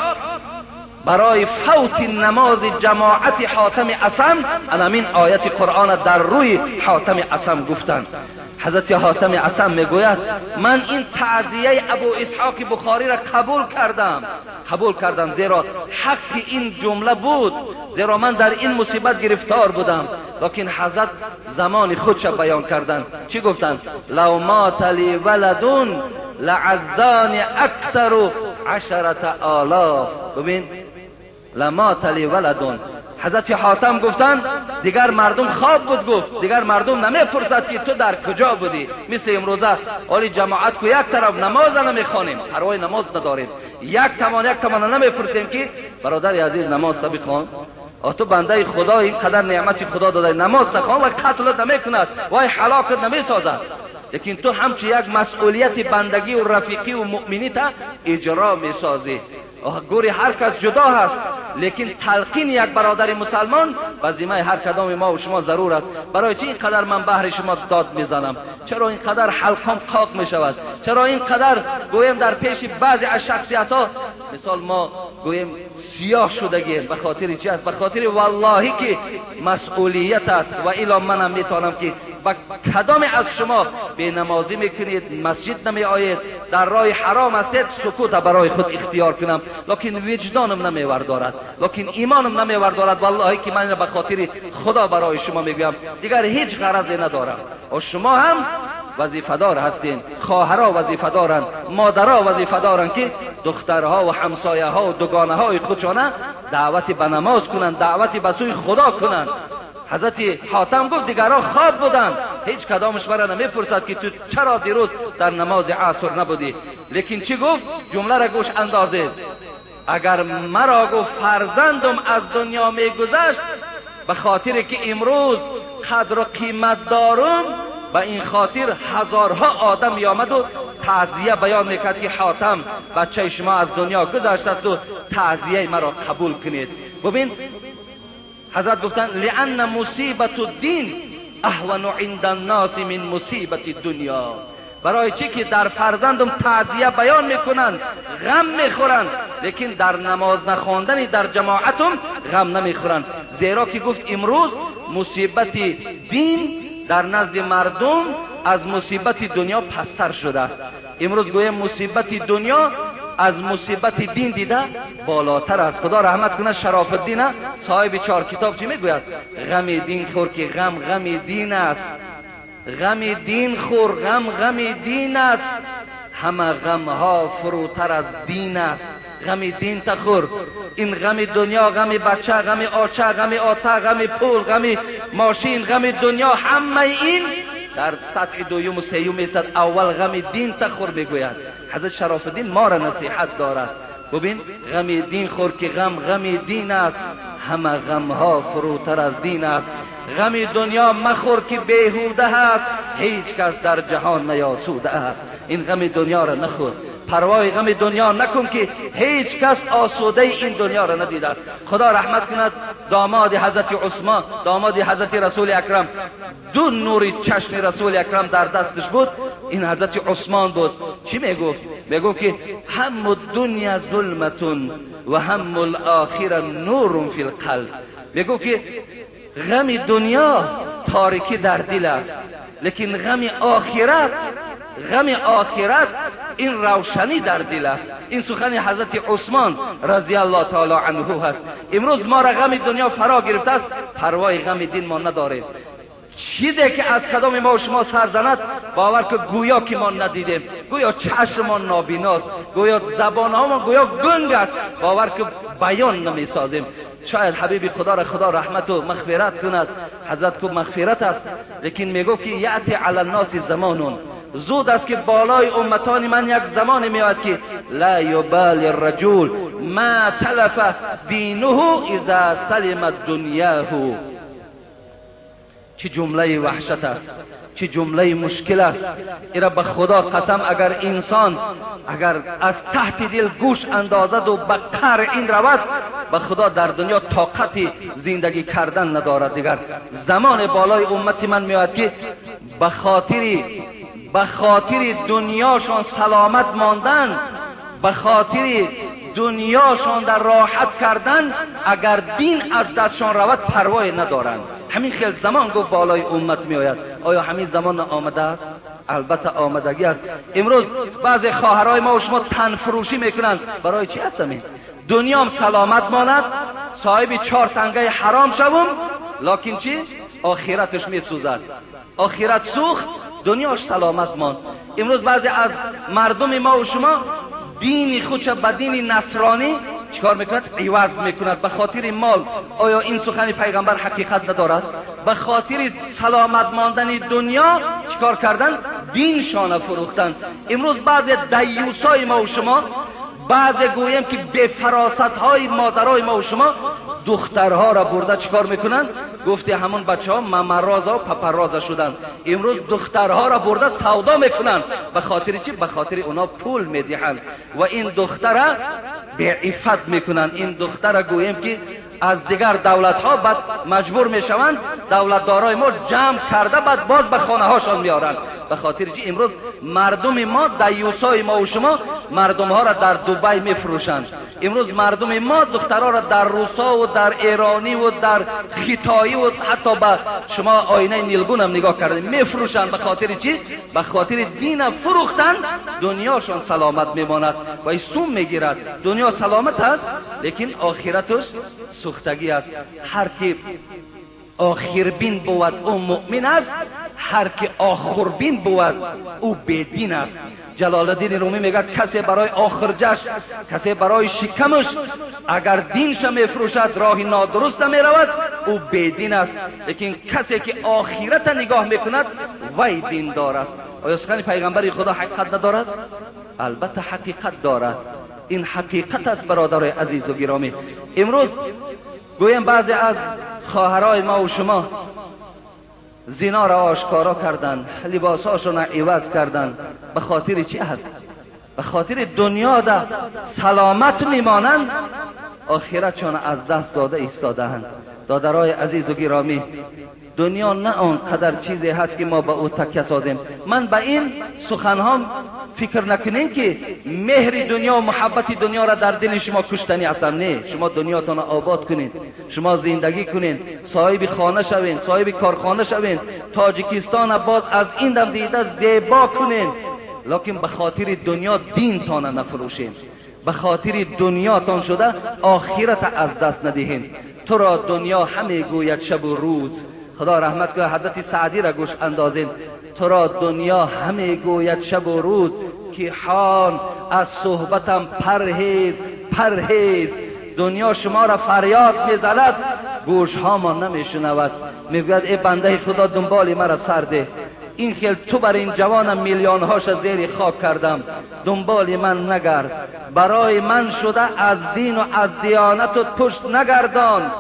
برای فوت نماز جماعت حاتم اصم همین آیت قرآن در روی حاتم اصم گفتند. حضرت حاتم اصم میگوید من این تعزیه ابو اسحاق بخاری را قبول کردم، زیرا حق این جمله بود، زیرا من در این مصیبت گرفتار بودم. لیکن حضرت زمان خودش بیان کردند. چی گفتند؟ لو مات لی ولدون لعزان اکثر 10,000. ببین لمات لی ولدون. حضرت حاتم گفتند دیگر مردم خواب بود، گفت دیگر مردم نمیپرسد که تو در کجا بودی. مثل امروزه آلی جماعت کو یک طرف نماز نمیخوانیم، پروای نماز نداریم، یک توان نمیپرسیم که برادر عزیز نماز بخوان. تو بنده خدا اینقدر نعمت خدا داده نماز نخوان و قتلت نمیکند و هلاکت نمیسازد، لیکن تو همچون یک مسئولیت بندگی و رفیقی و مؤمنی تا اجرا میسازی. گوری هر کس جدا هست، لیکن تلقین یک برادر مسلمان وظیفه هر کدام ما و شما ضرور است. برای چی اینقدر من بهر شما داد میزنم؟ چرا اینقدر حلقام قاق میشود؟ چرا اینقدر گویم در پیش بعضی از شخصیت ها مثال ما گویم سیاه شدگیم؟ به خاطر چی است؟ به خاطر والله که مسئولیت است. و الا منم میتونم که با کدام از شما بی نمازی میکنید، مسجد نمی آید، در راه حرام هستید، سکوت برای خود اختیار کنم، لیکن وجدانم نمیوردارد، لیکن ایمانم نمیوردارد. والله که من به خاطر خدا برای شما میگویم، دیگر هیچ غرضی ندارم. و شما هم وظیفه دار هستین، خواهرها وظیفه دارند، مادرها وظیفه دارند که دخترها و همسایه ها و دوگانه های خودشانه دعوت به نماز کنند، دعوت به سوی خدا کنند. حضرت حاتم گفت دیگرها خواب بودند، هیچ کدامش مرا نمیپرسد که تو چرا دیروز در نماز عصر نبودی. لیکن چی گفت؟ جمله را گوش اندازید. اگر مرا گفت فرزندم از دنیا میگذشت، به خاطر که امروز قدر و قیمت دارم، به این خاطر هزارها آدم میآمد و تعزیه بیان میکرد که حاتم بچه شما از دنیا گذشته است و تعزیه مرا قبول کنید. ببین حضرت گفتن لأن مصیبت الدین اهون عند الناس من مصیبت دنیا. برای چی که در فرزندم تعزیه بیان میکنن، غم میخورن، لیکن در نماز نخواندن در جماعتم غم نمیخورن. زیرا که گفت امروز مصیبت دین در نزد مردم از مصیبت دنیا پستر شده است. امروز گویا مصیبت دنیا از مصیبت دین دیده بالاتر است. خدا رحمت کنه شراف الدین صاحب 4 کتاب چی میگوید؟ غم دین خور که غم غم دین است، غم دین خور غم غم دین است، همه غمها فروتر از دین است. غم دین تخور، این غم دنیا، غم بچه، غم آچه، غم آتا، غم پول، غم ماشین، غم دنیا، همه این در سطح دویم و سیوم میسد. اول غم دین تخور بگوید. حضرت شراف الدین ما را نصیحت دارد. ببین غم دین خور که غم غم دین است، همه غمها فروتر از دین است. غم دنیا مخور که بیهوده است، هیچ کس در جهان نیاسوده است. این غم دنیا را نخور، پروای غم دنیا نکن که هیچ کس آسوده این دنیا را ندیده است. خدا رحمت کند داماد حضرت عثمان، داماد حضرت رسول اکرم، 2 نور چشم رسول اکرم در دستش بود، این حضرت عثمان بود. چی میگفت؟ میگفت که هم الدنیا ظلمتون و هم الاخره نور فی القلب. میگفت که غم دنیا تاریکی در دل است، لیکن غم آخرت، غم آخرت این روشنی در دل است. این سخن حضرت عثمان رضی الله تعالی عنه هست. امروز ما را غم دنیا فرا گرفته است، پروای غم دین ما نداریم. چیزی که از کدام ما و شما سر زند، باور که گویا که ما ندیدیم، گویا چشم ما نابیناست، گویا زبان ما گویا گنگ است، باور که بیان نمی سازیم. شاید حبیب خدا را خدا رحمت و مغفرت کند، حضرت کو مغفرت است، لیکن میگو که یأتی علی الناس زمان، زود است که بالای امتان من یک زمان میآید که لا یبالی الرجل ما تلف دینه اذا سلم دنیاه. چه جمله وحشت است، چه جمله مشکل است. ایرا به خدا قسم اگر انسان اگر از تحت دل گوش اندازد و به قهر این رود، به خدا در دنیا طاقت زندگی کردن ندارد. دیگر زمان بالای امت من میآید که به خاطر دنیاشان سلامت ماندن، به خاطر دنیاشان در راحت کردن، اگر دین از دستشان رود پروای ندارند. همین خیل زمان گفت بالای امت می آید. آیا همین زمان آمده است؟ البته آمدگی است. امروز بعضی خواهرای ما و شما تن فروشی میکنند. برای چی هست؟ همین دنیام سلامت ماند، صاحب 4 تنگه حرام شوم، لکن چی؟ آخرتش میسوزد. آخرت سوخت، دنیاش سلامت ماند. امروز بعضی از مردم ما و شما دین خودش به دین نصرانی چیکار میکند؟ عوض میکند به خاطر مال. آیا این سخن پیغمبر حقیقت ندارد؟ به خاطر سلامت ماندن دنیا چیکار کردن؟ دینشان فروختن. امروز بعضی دیوسای ما و شما، بعضی گوییم که به فراست های مادرای ما و شما، دخترها را برده چیکار میکنن؟ گفتی همون بچه ها ممرازا و پپرازا شدن. امروز دخترها را برده سودا میکنن. به خاطر چی؟ به خاطر اونا پول میدهند و این دختره به عفت میکنن. این دختره گوییم که از دیگر دولت ها بعد مجبور میشوند دولتدارای ما جمع کرده بعد باز به خانه هاشان میارند. به خاطر چی؟ امروز مردم ما، دیوسای ما و شما، مردم ها را در دبی میفروشند. امروز مردم ما دخترها را در روسا و در ایرانی و در خیتایی و حتی به شما آینه نیلگون هم نگاه کرده میفروشند. به خاطر چی؟ به خاطر دین فروختن دنیاشان سلامت میماند و سوم میگیرد. دنیا سلامت است لیکن آخرتش سوختگی است. هر کی آخربین بود او مؤمن است، هر کی آخربین بود او بیدین است. جلال الدین رومی میگه کسی برای آخرجش، کسی برای شکمش اگر دینش میفروشد، راه نادرست میرود، او بیدین است. لیکن کسی که آخرت نگاه میکند وی دیندار است. آیا سخن پیغمبر خدا حقیقت ندارد؟ البته حقیقت دارد. این حقیقت است برادرای عزیز و گرامی. امروز گویم بعضی از خواهرای ما و شما زنا را آشکارا کردند، لباسهاشون را عوض کردند. به خاطر چی هست؟ به خاطر دنیا ده سلامت میمانند، آخرتشان از دست داده ایستاده‌اند. دادرای عزیز و گرامی، دنیا نه آنقدر چیزی هست که ما به او تکیه سازیم. من به این سخنها فکر نکنین که مهر دنیا و محبت دنیا را در دل شما کشتنی هستم. نه، شما دنیاتان را آباد کنین، شما زندگی کنین، صاحب خانه شوین، صاحب کارخانه شوین، تاجیکستان باز از این دم دیده زیبا کنین، لکن به خاطر دنیا دینتان نفروشین، به خاطر دنیاتان شده آخرت از دست ندهین. تو را دنیا همه گوید شب و روز، خدا رحمت کنه حضرت سعدی را گوش اندازین، تو را دنیا همه گوید شب و روز، که حان از صحبتم پرهیز پرهیز. دنیا شما را فریاد میزند، گوش ها ما نمیشنود، میگوید ای بنده خدا دنبال مرا سرده، این خیل تو بر این جوانم میلیون هاش زیر خاک کردم، دنبال من نگرد، برای من شده از دین و از دیانت و پشت نگردان،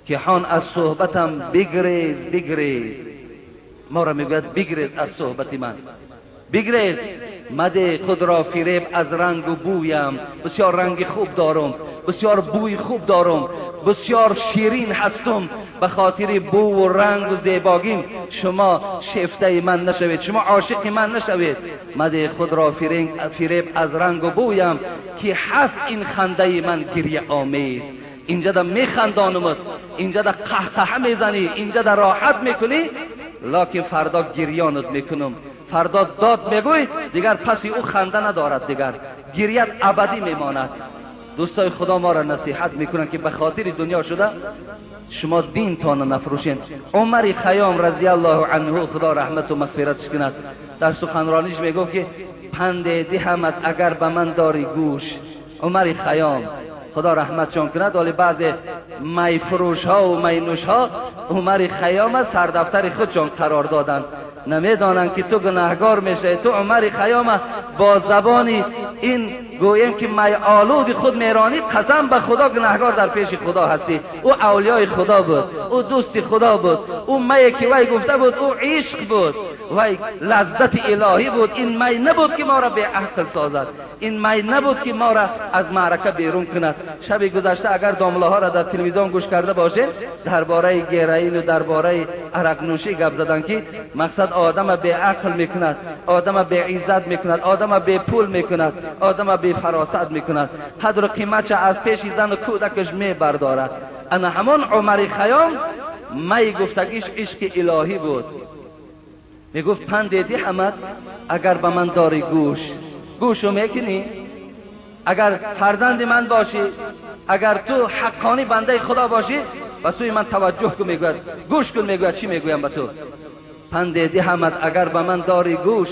که حان از صحبتم بگریز بگریز. ما را میگوید بگریز از صحبت من، بگریز، مده خود را فریب از رنگ و بویم، بسیار رنگ خوب دارم، بسیار بوی خوب دارم، بسیار شیرین هستم، به خاطر بو و رنگ و زیباگیم شما شیفته من نشوید، شما عاشق من نشوید. مده خود را فریب از رنگ و بویم، که هست این خنده من گریه آمیز. اینجا دا میخندانمت، اینجا دا قهقهه میزنی، اینجا دا راحت میکنی، لکن فردا گریانت میکنم، فردا داد میگوی، دیگر پسی او خنده ندارد، دیگر گریت ابدی میماند. دوستای خدا ما را نصیحت میکنن که به خاطر دنیا شده شما دین تان نفروشین. عمر خیام رضی الله عنه، خدا رحمت و مغفرتش کند، در سخنرانیش میگفت که پند دهمت اگر به من داری گوش. عمر خیام خدا رحمتشان کند، ولی بعض می فروش ها و می نوش ها عمر خیام سردفتر خودشان قرار دادند، نمیدانند که تو گناهگار میشه، تو عمر خیام با زبان این گوییم که می آلود خود میرانی، قسم به خدا گناهگار در پیش خدا هستی. او اولیای خدا بود، او دوست خدا بود، او می که وی گفته بود او عشق بود، وی لذت الهی بود. این می نبود که ما را به عقل سازد، این می نبود که ما را از معرکه بیرون کند. شب گذشته اگر داملاها را در تلویزیون گوش کرده باشین، درباره گرائین و درباره عرق نوشی گپ زدن که مقصد آدم به عقل میکند، آدم به عزت میکند، آدم به پول میکند، آدم به فراست میکند، قدر و قیمتش از پیش زن و کودکش میبردارد. انا همان عمر خیام می گفتگیش عشق الهی بود، میگفت پند دهمت اگر به من داری گوش، گوشو میکنی؟ اگر فرزند من باشی، اگر تو حقانی بنده خدا باشی، به سوی من توجه کن، میگوید گوش کن، میگوید چی میگویم به تو؟ پند دهمت اگر به من داری گوش،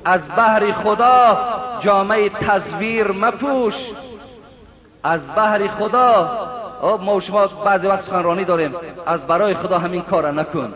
از بهر خدا جامه تزویر مپوش. از بهر خدا، ما و شما بعضی وقت سخنرانی داریم، از برای خدا همین کار نکن.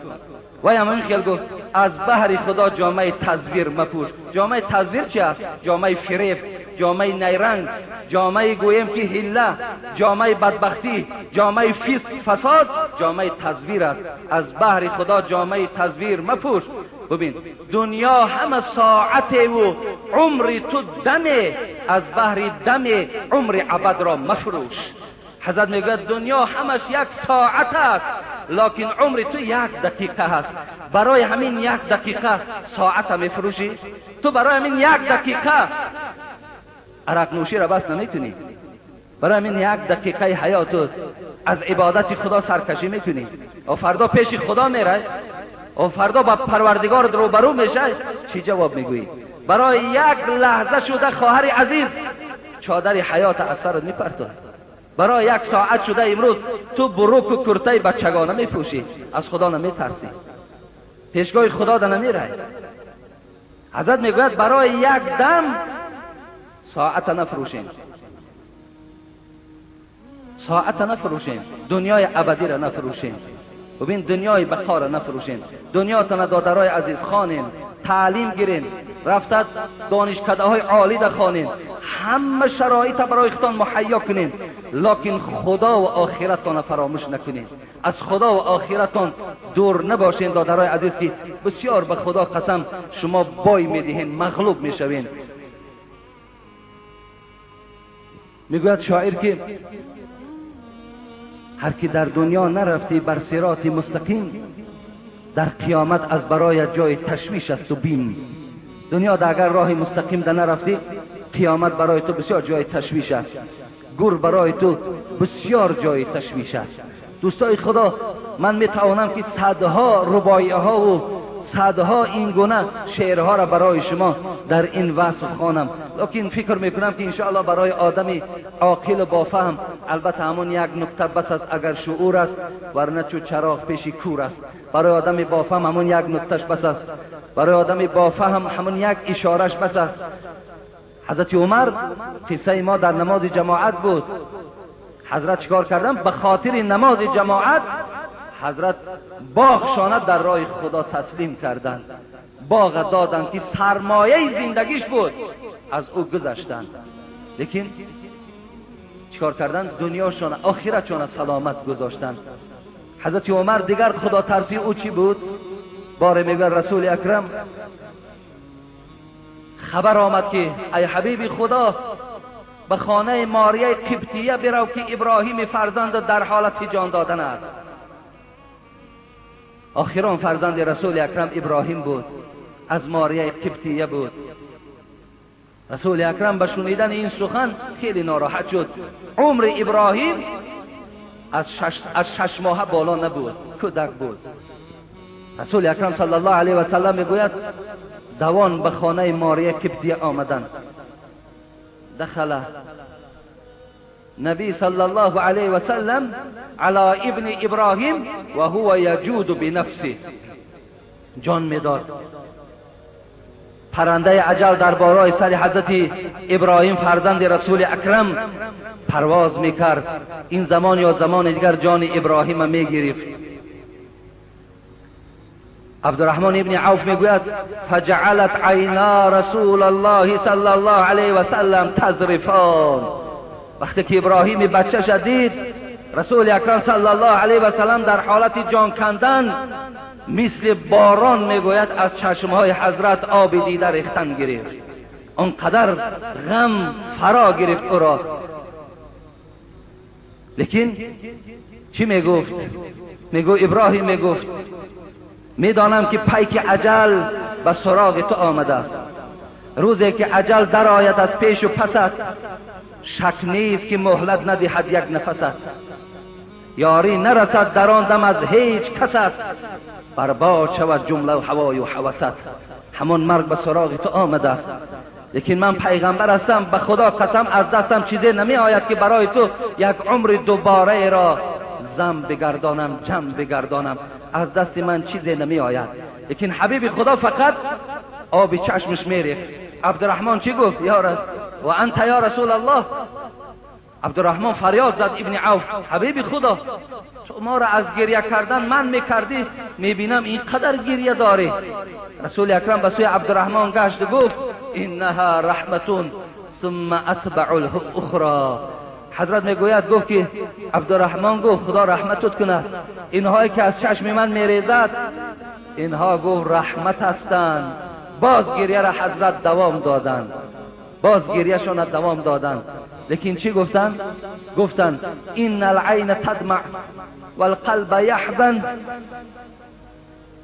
وای همین خیال گفت از بهر خدا جامه تزویر مپوش. جامه تزویر چی است؟ جامه فریب، جامه نیرنگ، جامه گویم که حیله، جامه بدبختی، جامه فسق فساد، جامه تزویر است. از بهر خدا جامه تزویر مپوش. ببین دنیا همه ساعت و عمر تو دمه، از بهر دم عمر ابد را مفروش. حضرت میگوید دنیا همش یک ساعت است، لکن عمر تو یک دقیقه هست. برای همین یک دقیقه ساعت میفروشی؟ تو برای همین یک دقیقه عرق نوشی را بس نمیکنی، برای همین یک دقیقه حیاتت از عبادت خدا سرکشی میکنی، و فردا پیش خدا میره، و فردا با پروردگار روبرو میشه، چی جواب میگویی؟ برای یک لحظه شده خواهر عزیز چادر حیات از سرت میپرتاد. برای یک ساعت شده امروز تو بروک و کرته بچگانه میپوشی، از خدا نمیترسی، پیشگاه خدا ده نمیره. حضرت میگوید برای یک دم ساعت نفروشیم، ساعت نفروشیم، دنیای ابدی را نفروشیم، ببین دنیای بقا را نفروشیم. دنیا تن دادرای عزیز خانیم، تعلیم گیرین، رفته دانشکده های عالی ده خانین، همه شرایط برای خودتان مهیا کنین، لکن خدا و آخرتان فراموش نکنین، از خدا و آخرتان دور نباشین. دادرای عزیز که بسیار به خدا قسم شما بای میدهین، مغلوب میشوین. میگوید شاعر که هر کی در دنیا نرفتی بر صراط مستقیم، در قیامت از برای جای تشویش است و بیم. دنیا در اگر راه مستقیم در نرفتی، قیامت برای تو بسیار جای تشویش است، گور برای تو بسیار جای تشویش است. دوستای خدا، من میتوانم که صدها رباعی ها و صدها این گونه شعرها را برای شما در این وصف خوانم، لیکن فکر میکنم که انشاءالله برای آدم عاقل و بافهم البته همون یک نکته بس است اگر شعور است، ورنه چو چراغ پیش کور است. برای آدم بافهم همون یک نکتهش بس است، برای آدم بافهم همون یک اشارش بس است. حضرت عمر قصه ما در نماز جماعت بود. حضرت چیکار کردن؟ به خاطر نماز جماعت حضرت باغشانه در راه خدا تسلیم کردند، باغ دادند که سرمایه زندگیش بود، از او گذشتند. لیکن چیکار کردن؟ دنیاشان آخرتشان سلامت گذاشتند. حضرت عمر دیگر خدا ترسی او چی بود؟ باره میگه رسول اکرم خبر آمد که ای حبیب خدا، به خانه ماریه قبطیه برو که ابراهیم فرزند در حالت جان دادن است. آخران فرزند رسول اکرم ابراهیم بود، از ماریه قبطیه بود. رسول اکرم به شنیدن این سخن خیلی ناراحت شد. عمر ابراهیم از شش ماه بالا نبود، کودک بود. رسول اکرم صلی الله علیه و سلم میگوید دوان به خانه ماریه قبطیه آمدند. دخل نبی صلی الله علیه و سلم علی ابن ابراهیم و هو یجود بنفسه. جان میداد. پرنده اجل در بالای سر حضرت ابراهیم فرزند رسول اکرم پرواز میکرد. این زمان یا زمان دیگر جان ابراهیم میگرفت. عبدالرحمن ابن عوف میگوید فجعلت عینا رسول الله صلی الله علیه و سلم تذرفان. وقتی که ابراهیم بچه شدید، رسول اکرم صلی الله علیه و سلم در حالت جان کندن مثل باران میگوید از چشمهای حضرت آب دیده ریختن گرفت. آنقدر غم فرا گرفت او را. لیکن چی میگفت؟ میگو ابراهیم میگفت میدانم که پیک اجل به سراغ تو آمده است. روزی که اجل در آید از پیش و پست، شک نیست که مهلت ندهد یک نفست. یاری نرسد در آن دم از هیچ کست، برباد شود جمله و هوای و هوست. همان مرگ به سراغ تو آمده است. لیکن من پیغمبر هستم، به خدا قسم از دستم چیزی نمی آید که برای تو یک عمر دوباره را زم بگردانم، جمع بگردانم. از دست من چیزی نمی آید. لیکن حبیب خدا فقط آب چشمش میریخت. عبدالرحمن چی گفت؟ یا و انت یا رسول الله. عبدالرحمن فریاد زد ابن عوف، حبیب خدا تو ما را از گریه کردن من میکردی، میبینم اینقدر گریه داری. رسول اکرم به سوی عبدالرحمن گشت و گفت انها رحمتون ثم اتبع الاخرى. حضرت میگوید گفت که عبدالرحمن گفت خدا رحمتت کند، اینهایی که از چشم من میریزد اینها گفت رحمت هستند. باز گریه را حضرت دوام دادند، باز گریهشان دوام دادند. لیکن چی گفتند؟ گفتند ان العین تدمع والقلب یحزن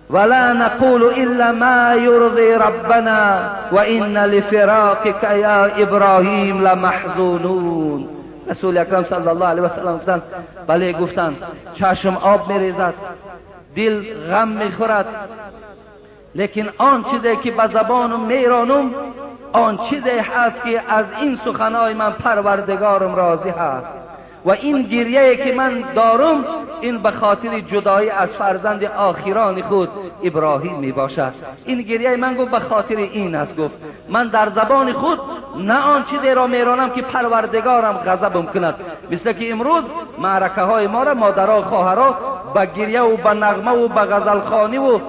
ولا نقول الا ما يرضي ربنا وان لفراقك یا ابراهیم لمحزونون. رسول اکرم صلی الله علیه و سلم گفتند بله، گفتند چشم آب میریزد، دل غم میخورد، لیکن آن چیزی که به زبانم میرانم آن چیزی هست که از این سخنای من پروردگارم راضی هست و این گریه که من دارم این به خاطر جدایی از فرزند آخران خود ابراهیم می باشد. این گریه من گفت به خاطر این است. گفت من در زبان خود نه آن چیزی را میرانم که پروردگارم غضبم کند. مثل که امروز معرکه های ما را مادرها خواهرها به گریه و به نغمه و به غزلخوانی و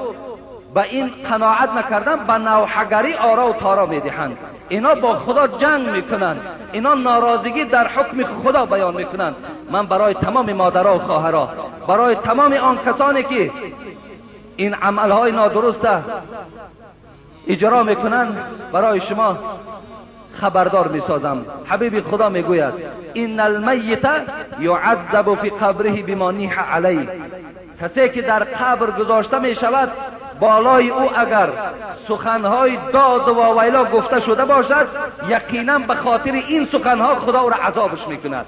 به این قناعت نکردن به نوحه‌گری آرا و تارا میدهند. اینا با خدا جنگ میکنند، اینا ناراضگی در حکم خدا بیان میکنند. من برای تمام مادرها و خواهرها، برای تمام آن کسانی که این عملهای نادرست اجرا میکنند، برای شما خبردار میسازم. حبیب خدا میگوید ان المیت یعذب فی قبره بما نیح علیه. کسی که در قبر گذاشته می شود بالای او اگر سخنهای داد و واویلا گفته شده باشد، یقینا به خاطر این سخنها خدا او را عذابش میکند.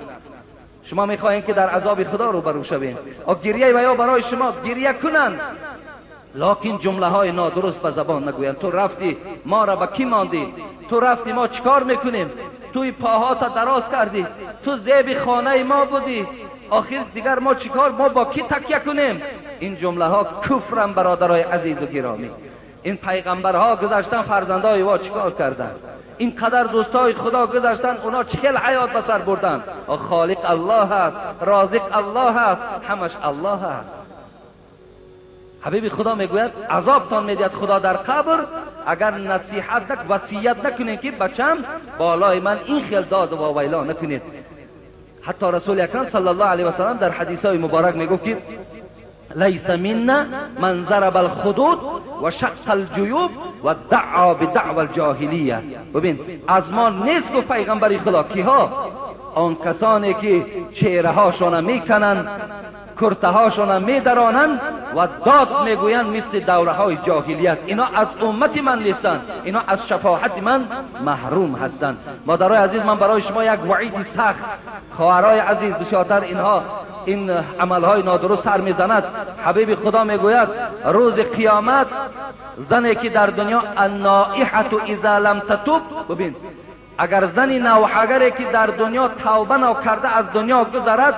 شما میخواهید که در عذاب خدا روبرو شوید، گریه و یا برای شما گریه کنند، لکن جمله های نادرست به زبان نگویند. تو رفتی ما را به کی ماندی؟ تو رفتی ما چیکار میکنیم؟ توی پاهات دراز کردی، تو زیب خانه ما بودی، آخر دیگر ما چیکار، ما با کی تکیه کنیم؟ این جمله ها کفرم برادرای عزیز و گرامی. این پیغمبرها گذشتن، فرزندای وا چیکار کردن؟ این قدر دوستای خدا گذشتن، اونا چهل حیات به سر بردن. خالق الله است، رازق الله است، همش الله است. حبیب خدا میگوید عذابتان میدهد خدا در قبر اگر نصیحت وصیت نکنید که بچم بالای من این خیل داد و واویلا نکنید. حتی رسول اکرم صلی الله علیه و سلم در حدیث های مبارک میگفت که لیس منا من ضرب الخدود و شق الجیوب و دعا بدعوى الجاهلیه. ببین از ما نیست گفت پیغمبر خدا کیها؟ آن کسانی که چهره هاشون میکنن، کرته هاشون میدرانند و داد میگویند مثل دوره های جاهلیت. اینا از امت من نیستند، اینا از شفاعت من محروم هستند. مادرای عزیز، من برای شما یک وعید سخت، خواهرای عزیز بسیارتر اینها این عملهای نادرست سر میزند. حبیب خدا میگوید روز قیامت زنی که در دنیا النائحة اذا لم تتوب، ببین اگر زنی نوحگری که در دنیا توبه نکرده از دنیا گذرد،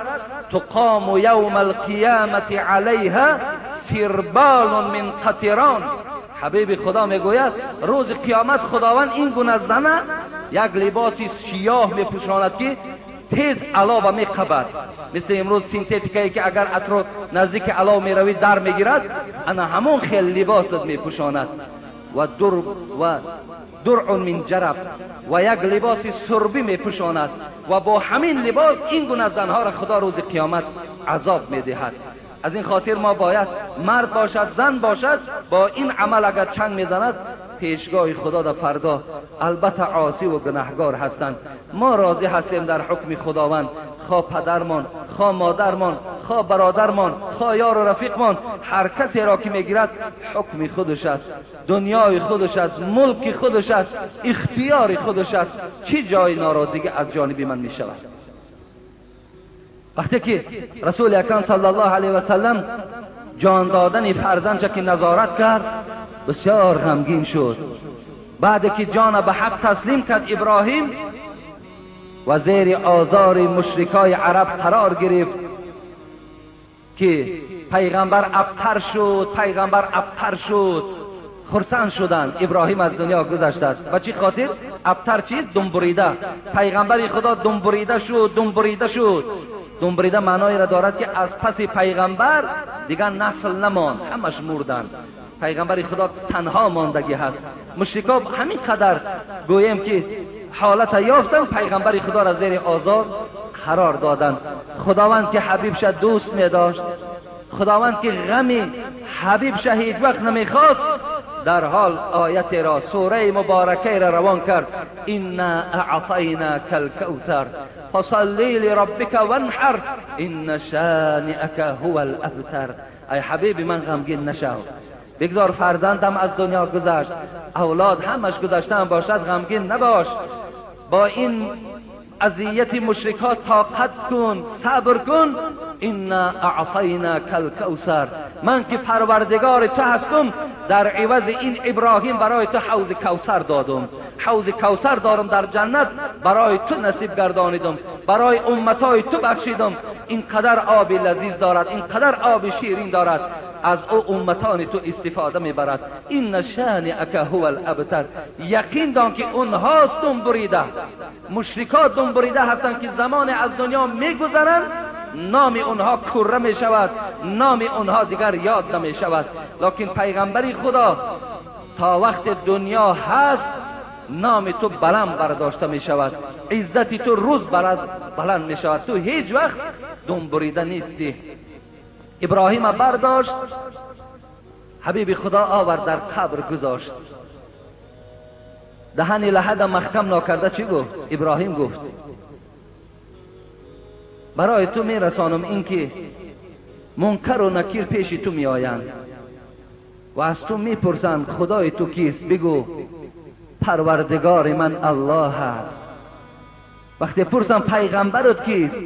تقام یوم القیامت علیها سربال من قطران. حبیب خدا میگوید روز قیامت خداوند این گونه زنه یک لباس سیاه میپوشاند که تیز علاوه میقبد، مثل امروز سینتتیکایی که اگر اطراف نزدیک علاوه میروی در میگیرد، انا همون خیلی لباست میپوشاند. و درع من جرب، و یک لباس سربی میپوشاند و با همین لباس این گونه زنها را خدا روز قیامت عذاب میدهد. از این خاطر ما باید مرد باشد زن باشد با این عمل اگر چنگ میزند پیشگاه خدا در فردا البته عاصی و گناهگار هستند. ما راضی هستیم در حکم خداوند، خواه پدرمان، خواه مادرمان، خواه برادرمان، خواه یار و رفیقمان، هر کسی را که میگیرد حکم خودش است، دنیای خودش است، ملک خودش است، اختیار خودش است. چه جای ناراضگی از جانب من میشود؟ وقتی که رسول اکرم صلی الله علیه و سلم جان دادن فرزندش که نظارت کرد بسیار غمگین شد. بعد که جان به حق تسلیم کرد ابراهیم و زیر آزار مشرکای عرب قرار گرفت که پیغمبر ابتر شد، پیغمبر ابتر شد، خرسند شدند. ابراهیم از دنیا گذشته است. و چی خاطر؟ ابتر چیز؟ دم بریده. پیغمبر خدا دم بریده شد، دم بریده شد. دم بریده معنایی را دارد که از پس پیغمبر دیگر نسل نماند، همش مردند. پیغمبر خدا تنها ماندگی هست. مشرکا همین قدر گوییم که حالت یافتن، پیغمبر خدا را زیر آزار قرار دادند. خداوند که حبیبش دوست می داشت، خداوند که غم حبیبش هیچ وقت نمیخواست، در حال آیت را، سوره مبارکه را روان کرد: انا اعطیناک الکوثر فصلی لربک وانحر ان شانئک هو الابتر. ای حبیب من غمگین نشو، بگذار فرزندم از دنیا گذشت، اولاد همش گذشتن باشد، غمگین نباش. با این اذیت مشرکات طاقت کن، صبر کن. انا اعطیناک الکوثر، من که پروردگار تو هستم، در عوض این ابراهیم برای تو حوض کوثر دادم، حوض کوثر دارم در جنت برای تو نصیب گردانیدم، برای امتای تو بخشیدم. اینقدر آب لذیذ دارد، اینقدر آب شیرین دارد، از او امتان تو استفاده میبرد. این شانئک هو الابتر. یقین دان که اونها دم بریده، مشرکات دم بریده هستند که زمان از دنیا میگذرند، نام اونها کره می شود، نام اونها دیگر یاد نمی شود. لکن پیغمبری خدا تا وقت دنیا هست نام تو بلند برداشته می شود، عزت تو روز بر بلند می شود، تو هیچ وقت دم بریده نیستی. ابراهیم برداشت، حبیب خدا آورد در قبر گذاشت. دهن لحد محکم ناکرده چی گفت؟ ابراهیم گفت برای تو میرسانم اینکه منکر و نکیر پیش تو میآیند و از تو میپرسند خدای تو کیست؟ بگو پروردگار من الله است. وقتی پرسم پیغمبرت کیست؟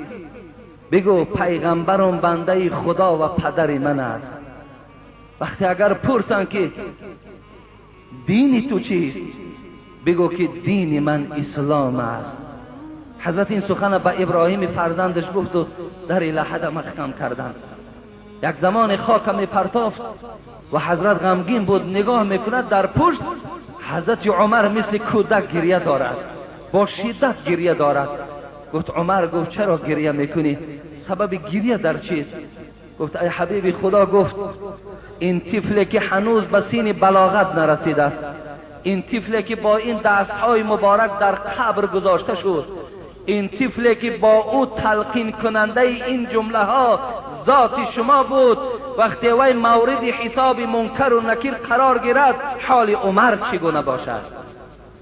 بگو پیغمبرم بنده خدا و پدر من است. وقتی اگر پرسن که دین تو چیست؟ بگو که دین من اسلام است. حضرت این سخن به ابراهیم فرزندش گفت و در لحد مختم کردند. یک زمان خاک می پرتافت و حضرت غمگین بود، نگاه میکند در پشت حضرت عمر مثل کودک گریه دارد، با شدت گریه دارد. گفت عمر، گفت چرا گریه میکنی؟ سبب گریه در چیست؟ گفت ای حبیب خدا، گفت این طفلی که هنوز به سین بلاغت نرسیده است، این طفلی که با این دستهای مبارک در قبر گذاشته شد، این طفلی که با او تلقین کننده این جمله ها ذات شما بود، وقتی وی مورد حساب منکر و نکیر قرار گیرد حال عمر چگونه باشد؟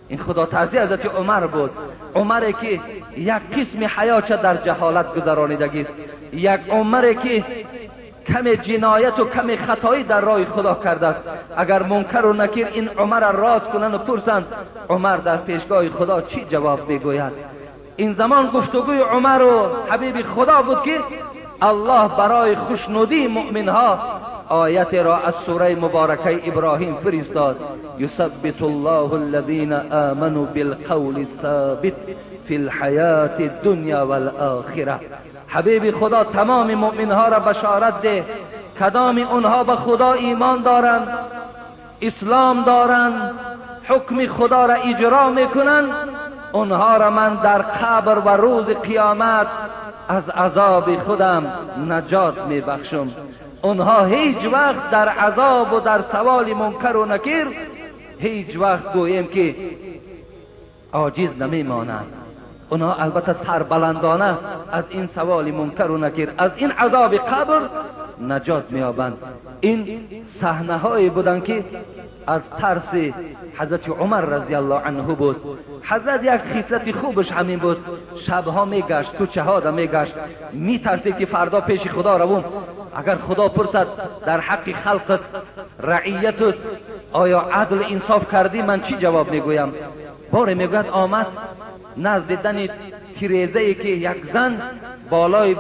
این خدا ترسی حضرت عمر بود. عمر که یک قسم حیات در جهالت گذرانیدگی است، یک عمر که کم جنایت و کم خطایی در راه خدا کرده است. اگر منکر و نکیر این عمر را راز کنند و پرسند عمر در پیشگاه خدا چی جواب میگوید؟ این زمان گفتگوی عمر و حبیب خدا بود که الله برای خوشنودی مؤمنها آیت را از سوره مبارکه ابراهیم فرستاد: یثبت الله الذین آمنوا بالقول الثابت فی الحیات الدنیا والآخرة. حبیب خدا تمام مؤمنها را بشارت ده، کدام اونها به خدا ایمان دارند، اسلام دارند، حکم خدا را اجرا میکنند، اونها را من در قبر و روز قیامت از عذاب خودم نجات میبخشم. اونها هیچ وقت در عذاب و در سوال منکر و نکیر هیچ وقت گوییم که عاجز نمیمانند. اونها البته سربلندانه از این سوال منکر و نکیر، از این عذاب قبر نجات میابند. این صحنه هایی بودند که از ترس حضرت عمر رضی الله عنه بود. حضرت یک خصلت خوبش همین بود، شبها میگشت، کوچه ها میگشت، میترسید که فردا پیش خدا روم، اگر خدا پرسد در حق خلقت رعیتت آیا عدل انصاف کردی، من چی جواب میگویم؟ باره میگوید آمد نزد دن تریزه ای که یک زن بالای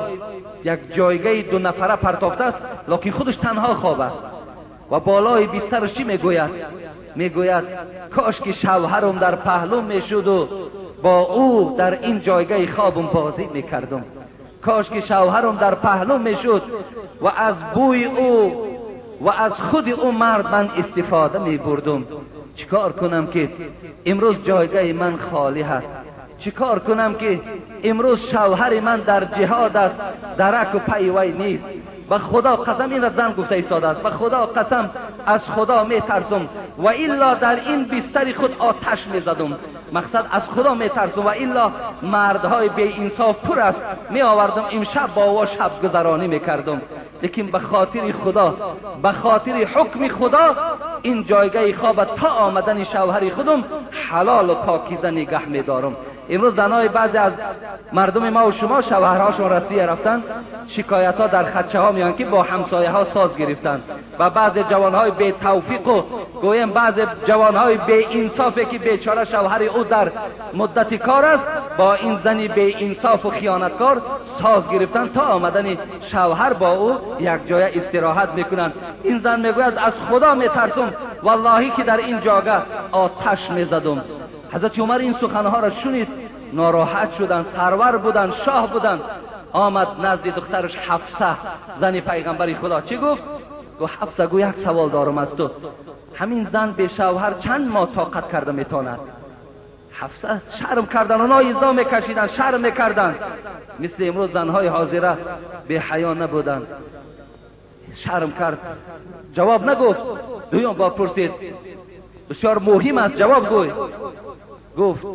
یک جایگاه دو نفره پرتافته است، لکن خودش تنها خواب است و بالای بسترش چی میگوید؟ میگوید کاش که شوهرم در پهلوم میشد و با او در این جایگاه خوابم بازی میکردم، کاش که شوهرم در پهلوم میشد و از بوی او و از خود او مرد من استفاده میبردم. چیکار کنم که امروز جایگاه من خالی هست؟ چیکار کنم که امروز شوهر من در جهاد است، درک و پیوی نیست؟ به خدا قسم، این را زن گفته ایستاده است، به خدا قسم از خدا میترسم و الا در این بستر خود آتش میزدم. مقصد از خدا میترسم و الا مردهای بی انصاف پر است، می آوردم امشب با او شب گذرانی میکردم، لیکن به خاطر خدا، به خاطر حکم خدا این جایگاه خواب تا آمدن شوهر خودم حلال و پاکیزه نگه میدارم. امروز زنای بعضی از مردم ما و شما شوهرهاشون رسیه رفتن، شکایت ها در خدچه ها میان که با همسایه ها ساز گرفتن و بعضی جوان های بی توفیق و گویم بعضی جوان های بی انصافی که بیچاره شوهر او در مدت کار است با این زنی بی انصاف و خیانتکار ساز گرفتن، تا آمدن شوهر با او یک جای استراحت میکنن. این زن میگوید از خدا میترسم واللهی که در این جاگه آتش میزدم. حضرت عمر این سخنها را شنید، ناراحت شدند، سرور بودند، شاه بودند. آمد نزد دخترش حفصه زن پیغمبر خدا، چی گفت؟ گفت حفصه، گو یک سوال دارم از تو، همین زن به شوهر چند ماه طاقت کرده میتواند؟ حفصه شرم کردن، اونا ایزا میکشیدن، شرم میکردن، مثل امروز زنهای حاضره به حیا نبودند. شرم کرد، جواب نگفت. دویم بار پرسید، بسیار مهم است جواب گوی. گفت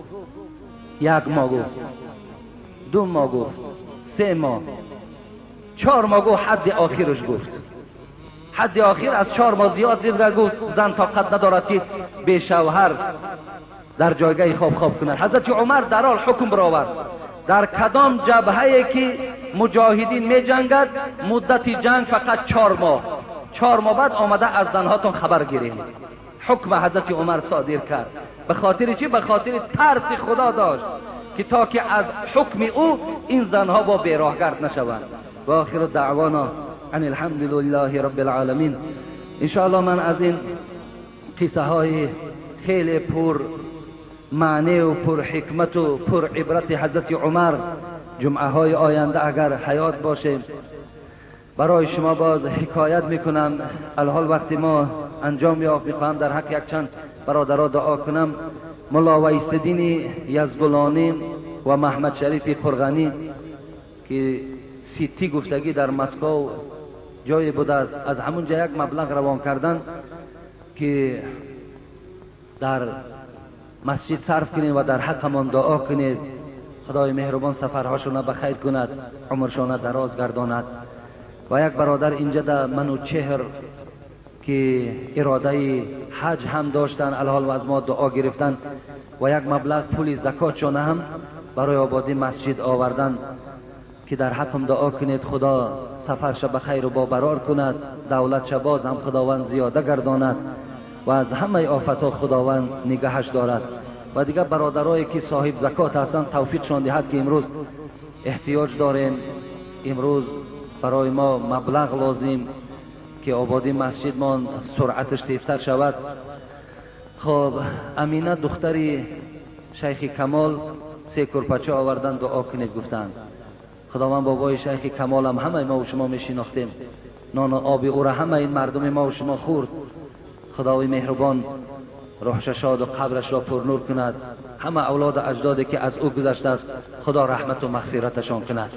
یک ماه، گفت دو ماه، گفت سه ماه، 4 ماه، گفت حد آخرش گفت، حد آخر از 4 ماه زیاد دید. گفت زن طاقت ندارد که به شوهر در جایگاه خواب خواب کند. حضرت عمر در حال حکم برآورد در کدام جبهه که مجاهدین می جنگد مدت جنگ فقط 4 ماه، 4 ماه بعد آمده از زنهاتون خبر گیرید. حکم حضرت عمر صادر کرد. به خاطر چی؟ به خاطر ترس خدا داشت که تا که از حکم او این زنها با بیراهگرد نشوند. و آخر دعوانا ان الحمد لله رب العالمین. انشاءالله من از این قصه های خیلی پر معنی و پر حکمت و پر عبرت حضرت عمر جمعه های آینده اگر حیات باشه برای شما باز حکایت میکنم. الحال وقتی ما انجام یافت میخواهم در حق یک چند برادرها دعا کنم. ملا ویسدین یزگلانی و محمد شریف قرغنی که سیتی گفتگی در مسکو جای بوده است، از همونجا یک مبلغ روان کردن که در مسجد صرف کنید و در حقمان دعا کنید. خدای مهربان سفرهاشون به خیر کند، عمرشان دراز گرداند. و یک برادر اینجا در منوچهر که اراده حج هم داشتن، الحال و از ما دعا گرفتن و یک مبلغ پول زکاتشان هم برای آبادی مسجد آوردن که در حقم دعا کنید. خدا سفرش به خیر و با برار کند، دولتش باز هم خداوند زیاده گرداند و از همه آفتها خداوند نگهش دارد. و دیگر برادرایی که صاحب زکات هستند توفیقشان دهد که امروز احتیاج داریم، امروز برای ما مبلغ لازم که آبادی مسجد ما سرعتش تیزتر شود. خب امینه دختری شیخ کمال 3 کرپچه آوردن دعا کنید گفتند. خداوند بابای شیخ کمال هم همه ما و شما میشناختیم، نان و آب او را همه این مردم ما و شما خورد. خداوی مهربان روحش شاد و قبرش را پرنور کند. همه اولاد اجدادی که از او گذشته است خدا رحمت و مغفرتشان کند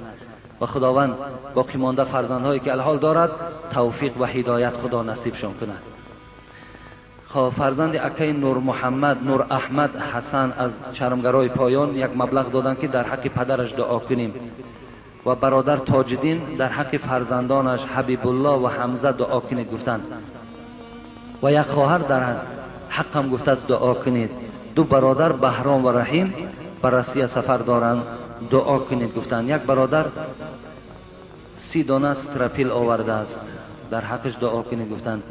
و خداوند باقی مانده فرزندهایی که الحال دارد توفیق و هدایت خدا نصیبشان کند. خب فرزند اکای نور محمد نور احمد حسن از چرمگرای پایان یک مبلغ دادند که در حق پدرش دعا کنیم و برادر تاجدین در حق فرزندانش حبیب الله و حمزه دعا کنید گفتند. و یک خواهر در حقم گفته است دعا کنید. 2 برادر بهرام و رحیم بر روسیه سفر دارند دعا کنید گفتند. یک برادر 30 دانه استراپیل آورده است در حقش دعا کنید گفتند.